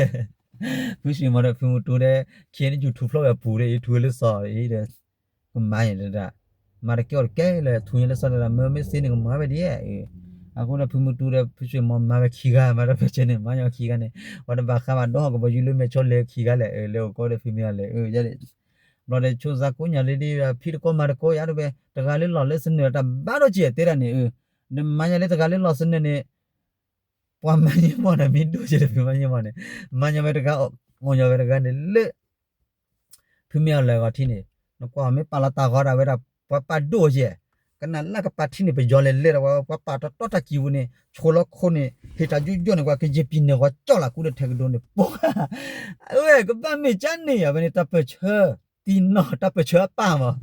ဖုစ့ၣ်မီၤဒီးဖုမူတူဒီး ခ့နယူၢ်ထူးဖျိးဝဲပူၤဒီး အံၤထူးဝဲလၢစီၤအံၤဒီး ကမၤယဲၢ်တဒၣ်, မၤတကဲအီၤတကဲလၢၤ ထူညါလၢစီၤတဒၣ် မၢမ့ၢ်စ့န့ၣ်ကမၤဝဲဒ်အံၤ, အဃိဒီးဖုမူတူဒီးဖုစ့ၣ်မီၤမၤဝဲခံဂၤ မၤဒီးဖဲကဲန့ၣ် မၤညီခံဂၤန့ၣ်, ပှၤတဘၣ်ဃးဘၣ်ဒီးဟီၣ်ကဘီယူၤလၢ မဲာ်ဆီလဲၤခံဂၤလဲၣ် လၢအိၣ်ကီဒီးဖုမ့ၢ်အီၤလဲၣ် ဘျီဒီးဆိစါကိးညါလၢဒ် ဖံးတကိးမၤတကိးယၤတဝဲ တဂၤလၢလီၢ်လၢသနၢၣ်တၢ်ဘၣ်ဒီးကဲတဲဒၣ်န့ၣ် နမၤညါလၢတဂၤလၢလီၢ်သနၢၣ်န့ၣ် ပှၤမၤညါမီၣ်န့ၣ် မ့ၢ်ဒိၣ်ကဲဒီးဖုမၤညါမီၣ်န့ၣ် မၤညါဝဲတဂၤ အီၣ်ညီဝဲတဂၤန့ၣ်လၢ ဖုမ့ၢ်အီၤလဲၤဂီၤထံန့ၣ် နကွၢ်မ့ၢ်ပာ်လီၤတၢ်ဂီၤဒၣ်ဝဲဒၣ် ပှၤပာ်ဒိၣ်ကဲ ကနၣ်လၢကပာ်ထံန့ၣ် ပယီၤလဲၤလဲၤဒီး ပှၤပာ်တတီတၢ်ကံၢ်ပူၤန့ၣ် ဆိလီၤခိၣ်န့ၣ် ဟ့ၣ်တၢ်ယိယိန့ၣ် ပှၤကယဲၢ်ပံၤန့ၣ် ဂီၤကၠီၣ်လၢကူဒီးထဲကဒိန့ၣ် ပှၤ အဝဲကဘၣ်မ့ၢ်ကၠါန့ၣ် အဝဲန့ၣ် တၢ်ပၢၢ်ဆၢ တံၢ်နီၢ် တၢ်ပၢၢ်ဆၢအပၢ်မး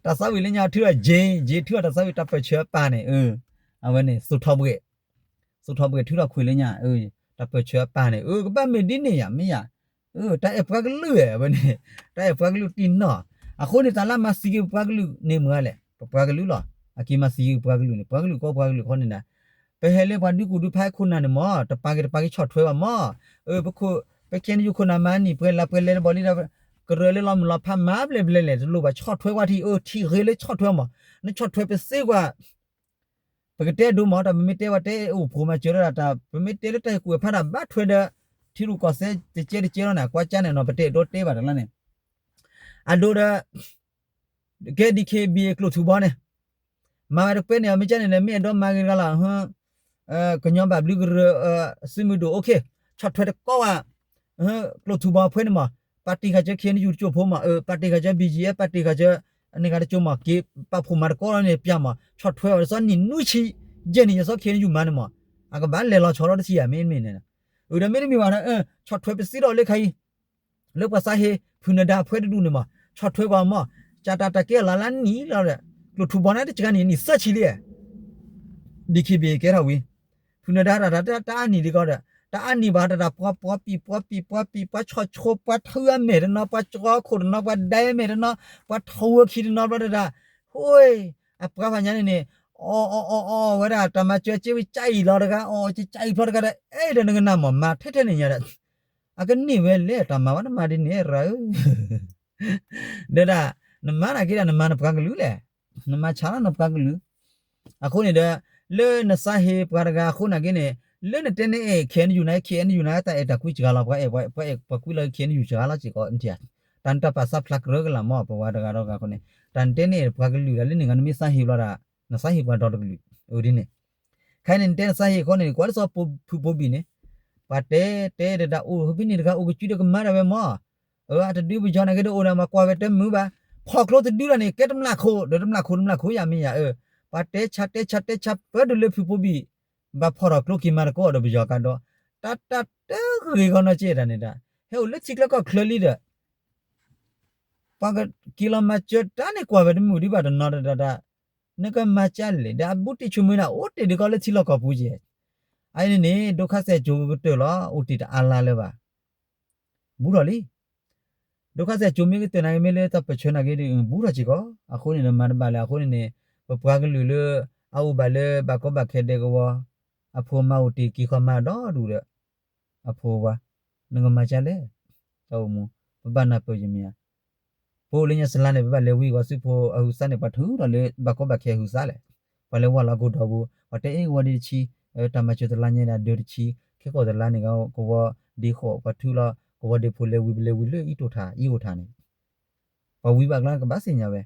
တၢ်သးဝံၣ်လၢညါထုးဒီး က့ က့ထုးဒီးတၢ်သးဝံၣ်တၢ်ပၢၢ်ဆၢအပၢ်န့ၣ် အဝဲန့ၣ် သူၣ်ထီၣ်ဘှဲၣ် သိးထီၣ်ပှဲၤထုးထီၣ်ခွံာ်လၢညါ, တၢ်ပၢၢ်ဆၢအပၢ်န့ၣ် အၢ ကဘၣ်မ့ၢ်ဒ်န့ၣ်ယၤ မ့ၢ်ယၤ, တၢ်အဲၣ်ပှၤကလုာ်ဝဲန့ၣ်, တၢ်အဲၣ်ပှၤကလုာ်တံၢ်နီၢ်, အဃိန့ၣ် တၢ်လၢမၤသံက့ၤပှၤကလုာ်န့ၣ်မ့ၢ်ဂ့ၤလဲၣ်, ပပှၤကလုာ်လီၤ, အက့ၤမၤသံက့ၤပှၤကလုာ်န့ၣ် ပှၤကလုာ်ကီပှၤကလုာ်အဃိန့ၣ်ဒီး ပဟဲလၢပှၤဒုးကူၣ်ဒုးဖးခိၣ်နၢ်န့ၣ်မ့ၢ် တပာ်က့ၤတပာ်က့ၤဆီၣ်ထွဲဘၣ်မ့ၢ်, ပခိၣ် ပ KNU ခိၣ်နၢ်မၤနံၣ်ပှဲၤလါပှဲၤလဲၤတဘျီလံဒီး ကရၢလၢလီၤမုၢ်လီၤဖးမၤဘျဲၣ်ဘျဲၣ်လဲၣ် တလိၣ်ဘၣ်ဆီၣ်ထွဲကွၢ်ထံ အၢ ထံဂ့ၤလၢဆီၣ်ထွဲမ့ၢ်, နဆီၣ်ထွဲပသ့ကွၢ် ပကတဲဒိမ့ၢ် တၢ်ပမ့ၢ်တဲဝဲတဲအိၣ်ဖှိၣ်မၤစၢၤလၢတၢ် ပမ့ၢ်တဲလၢတၢ်ဟ့ၣ်ကူၣ်ဖးတၢ်ဘၣ်ထွဲဒီး ထံရူၢ်ကီၢ်သဲးတကဲတကဲလီၤန့ၣ် ကွၢ်ကၢ်န့ၣ်နီၤ ပတဲဒိတဲဘၣ်တလါန့ၣ်, အဒိဒီး ကဲ DKBA ကျိၣ်ထူဘီန့ၣ် မၤဝဲတပှဲၤန့ၣ် အမ့ၢ်ကၢ်န့ၣ် မ့ၢ်အဲၣ်ဒိးမၤဂ့ၤတဂၤလီၤ ကညီဘၣ်ဘျုးကရၢ စုမုၢ်ဒိၣ် okay ဆီၣ်ထွဲတကီဘၣ်, ကျိၣ်ထူဘီအဖှဲန့ၣ်မ့ၢ် ပာ်တ့ၢ်ဃာ်ကၢ KNU တကၠိဖိမ့ၢ်, ပာ်တ့ၢ်ဃာ်ကၢ BGF ပာ်တ့ၢ်ဃာ်ကၢ န့ၣ်ဂၤတကၠိမ့ၢ် က့ၤပာ်ဖှိၣ်မၤတကီလီၤန့ၣ် ပျၢ်မ့ၢ် ဆီၣ်ထွဲအီၤ တစီနံၣ်နွံဆံ ယဲၢ်နံၣ် ယစီ KNU မၤန့ၣ်မ့ၢ် အကဘၣ်လဲၤလီၤဆီလီၤတဆံယၤ မ့တမ့ၢ်န့ၣ်, အၢ ဒီးမ့တမ့ၢ်ဘၣ်ဒီး ဆီၣ်ထွဲပသ့ဒီးလၢခါအံၤ လၢပှၤသးဟ့ ဖုၣ်နဒါအဖှဲတဒူၣ်န့ၣ်မ့ၢ် ဆီၣ်ထွဲကွၢ်မ့ၢ်, ကၢ်တၢ်တၢ်ကဲအီၤလါလါနံၣ်လီၤဒီး ကျိၣ်ထူဘီန့ၣ်တကၢ်န့ၣ် နံၣ်သၢဆံလံ, DKBA ကဲထီၣ်ဝံၤ, ဖုၣ်နဒါတၢ်တၢ်တၢ်အါနံၣ်ဒ်ကီဒီး တၢ်အါနံၣ်ဘၣ်တၢ်တၢ်ပှၤပှၤပံာ်ပှၤပံာ်ပှၤပံာ် ပှၤဆီၣ်ဆိ ပှၤထုအမဲာ်တနီၤ ပှၤကၠီခိၣ်တနီၤ ပှၤဒဲမဲာ်တနီၤ ပှၤထီဝဲခံတနီၤဘျီတဒၣ်, ဟိ အပှၤဖးညါန့ၣ်န့ၣ် အီၣ်အီၣ်အီၣ်အီၣ်ဝဲဒၣ် တၢ်မၤစၢၤက့ဝံၤကၠါအံၤလီၤတဂၤ အီၣ်ကၠါအံၤဖျီတဂၤဒီး အဲၣ်ဒီးနကနၣ်မ့ၢ် မၤထဲထဲန့ၣ်ညါဒီး အကန့ၢ်ဝဲလဲၣ် တၢ်မၤဝဲနမၤဒ်န့ၣ်ရၢဧၢ ဒီးဒၣ် နမၤနာ်က့ဒၣ် နမၤနပှၤကလုာ်လဲၣ်, နမၤဆါလီၤနပှၤကလုာ်, အဃိန့ၣ်ဒီး လၢနသးဟ့ပှၤတဂၤအဃိနာ်က့န့ၣ် လၢနတဲန့ၣ်အဲၣ် KNU နာ် KNU နာ် တၢ်အဲၣ်တၢ်ကွံစှၤလီၤ ပှၤအဲၣ်ပှၤအဲၣ်ပှၤကွံလီၤ KNU စှၤလီၤစ့ၢ်ကီး တၢ်နတၢ်ပာ်သးဖျါကရၢကလာ်မ့ၢ် ပဝဲတဂၤဒီးဂၤအဃိန့ၣ် တၢ်နတဲန့ၣ်အဲၣ်ပှၤကလုာ်ဒီး လၢန့ၣ်ဂၤနမ့ၢ်သးဟ့ဘျီဒီး နသးဟ့ပှၤဒီတကလုာ် အဒ်န့ၣ် ခဲအံၤန့ၣ်နတဲနသးဟ့အဃိန့ၣ် ကွၢ်လၢစီၤဖုပိဘံၣ်န့ၣ် ပှၤတဲတဲတဒၣ်အိၣ်ဖဲန့ၣ်တဂၤအိၣ်ကစုဒီးကမၤဒၣ်ဝဲမ့ၢ် အၢ အတဒုပယီၤနာ်က့ဒီးအိၣ်ဒီးမၤကွၢ်ဝဲတမုာ်ဘၣ်, ဖီၣ်ကျိတဒုလီၤန့ၣ် ကဲတမျၢ်ခိၣ် ဒီးတမျၢ်ခိၣ်တမျၢ်ခိၣ်ယၤမ့ၢ်ယၤအၢ, ပှၤတဲဆါတဲဆါတဲဆါပၢဒိၣ်လၢဖုပိဘံၣ် ဘၣ်ဖီၣ်ထီၣ်ကျိက့ၤမၤသကိးဒီးပယီၤကဒီး, တၢ်တၢ်တဂ့ၤဂီၢ်နီၢ်ကဲတၢ်န့ၣ်တၢ် ဟဲအိၣ်လၢထံချၢကီၢ်ချၢလံဒီး ပှၤကက့ၤလီၤမၤစၢၤတၢ်န့ၣ်ကွၢ်ဝဲတမုာ်ဒံးဘၣ်တနီၤတဒၣ်တၢ်, နကမၤကၢ်လဲၣ် ဒီးအဘူးတံၢ်ဆိမိၣ်ဒၣ်အိၣ်တ့ၢ်ဒံးကီးလၢထံလီၢ်ကီၢ်ပူၤကဲ, အအံၤန့ၣ်န့ၣ် ဒိခါစဲးကၠိကကတၢၢ်လီၤ အိၣ်တ့ၢ်တအါလါလၢၤဘၣ်, ဘူးထီၣ်လံ ဒိခါစဲးကၠိမ့ၢ်ကတၢၢ်နာ်က့မ့ၢ်လၢတၢ်ပၢၢ်ဆၢနာ်က့ဒီး ဘူးထီၣ်စ့ၢ်ကီး, အဃိန့ၣ်နမၤတဘၣ်လၢၤ အဃိန့ၣ်န့ၣ် ပပှၤကလုာ်လၢ အအိၣ်ဘၣ်လၢဘၣ်ကီဘၣ်ခဲဒဲကဝီၤ, အဖိမါအိၣ်တ့ၢ်က့ၤဃီမါဒီဒူၣ်ဒီး အဖိဝါ, နကမၤကၢ်လဲၣ်, တၢ်အိၣ်မူ, ပဘၣ်နၢ်ပၢၢ်ယမ့ၢ်ဧါ ပအိၣ်လၢညါစလါန့ၣ် ပဘၣ်လဲၤဝံၤဂီၤဆူဖိအဟုသါန့ၣ် ပှၤထုးထီၣ်လၢဘၣ်ကီဘၣ်ခဲအဟုသါလဲၣ်, ပှၤလၢဝၢ်လီၤကိၢ်ဒီးပူၤ ပှၤတဲအ့ၣ်ကဝီၤဒ့တဆံ, တၢ်မၤစၢၤတလါညါဒၣ်ဒၢတဆံ, ခဲကိာ်တလါန့ၣ် ကဝီၤဒ့ဃိး ပှၤထုးလီၤ ကဝီၤဒ့ဖိလဲၤဝံၤ ပလဲၤဝံၤလၢအံၣ်တိၢ်ထး အံၣ်အိၣ်ထးန့ၣ်, ပှၤဝံၤဘၣ်ကျါကဘၣ်သ့ၣ်ညါဝဲ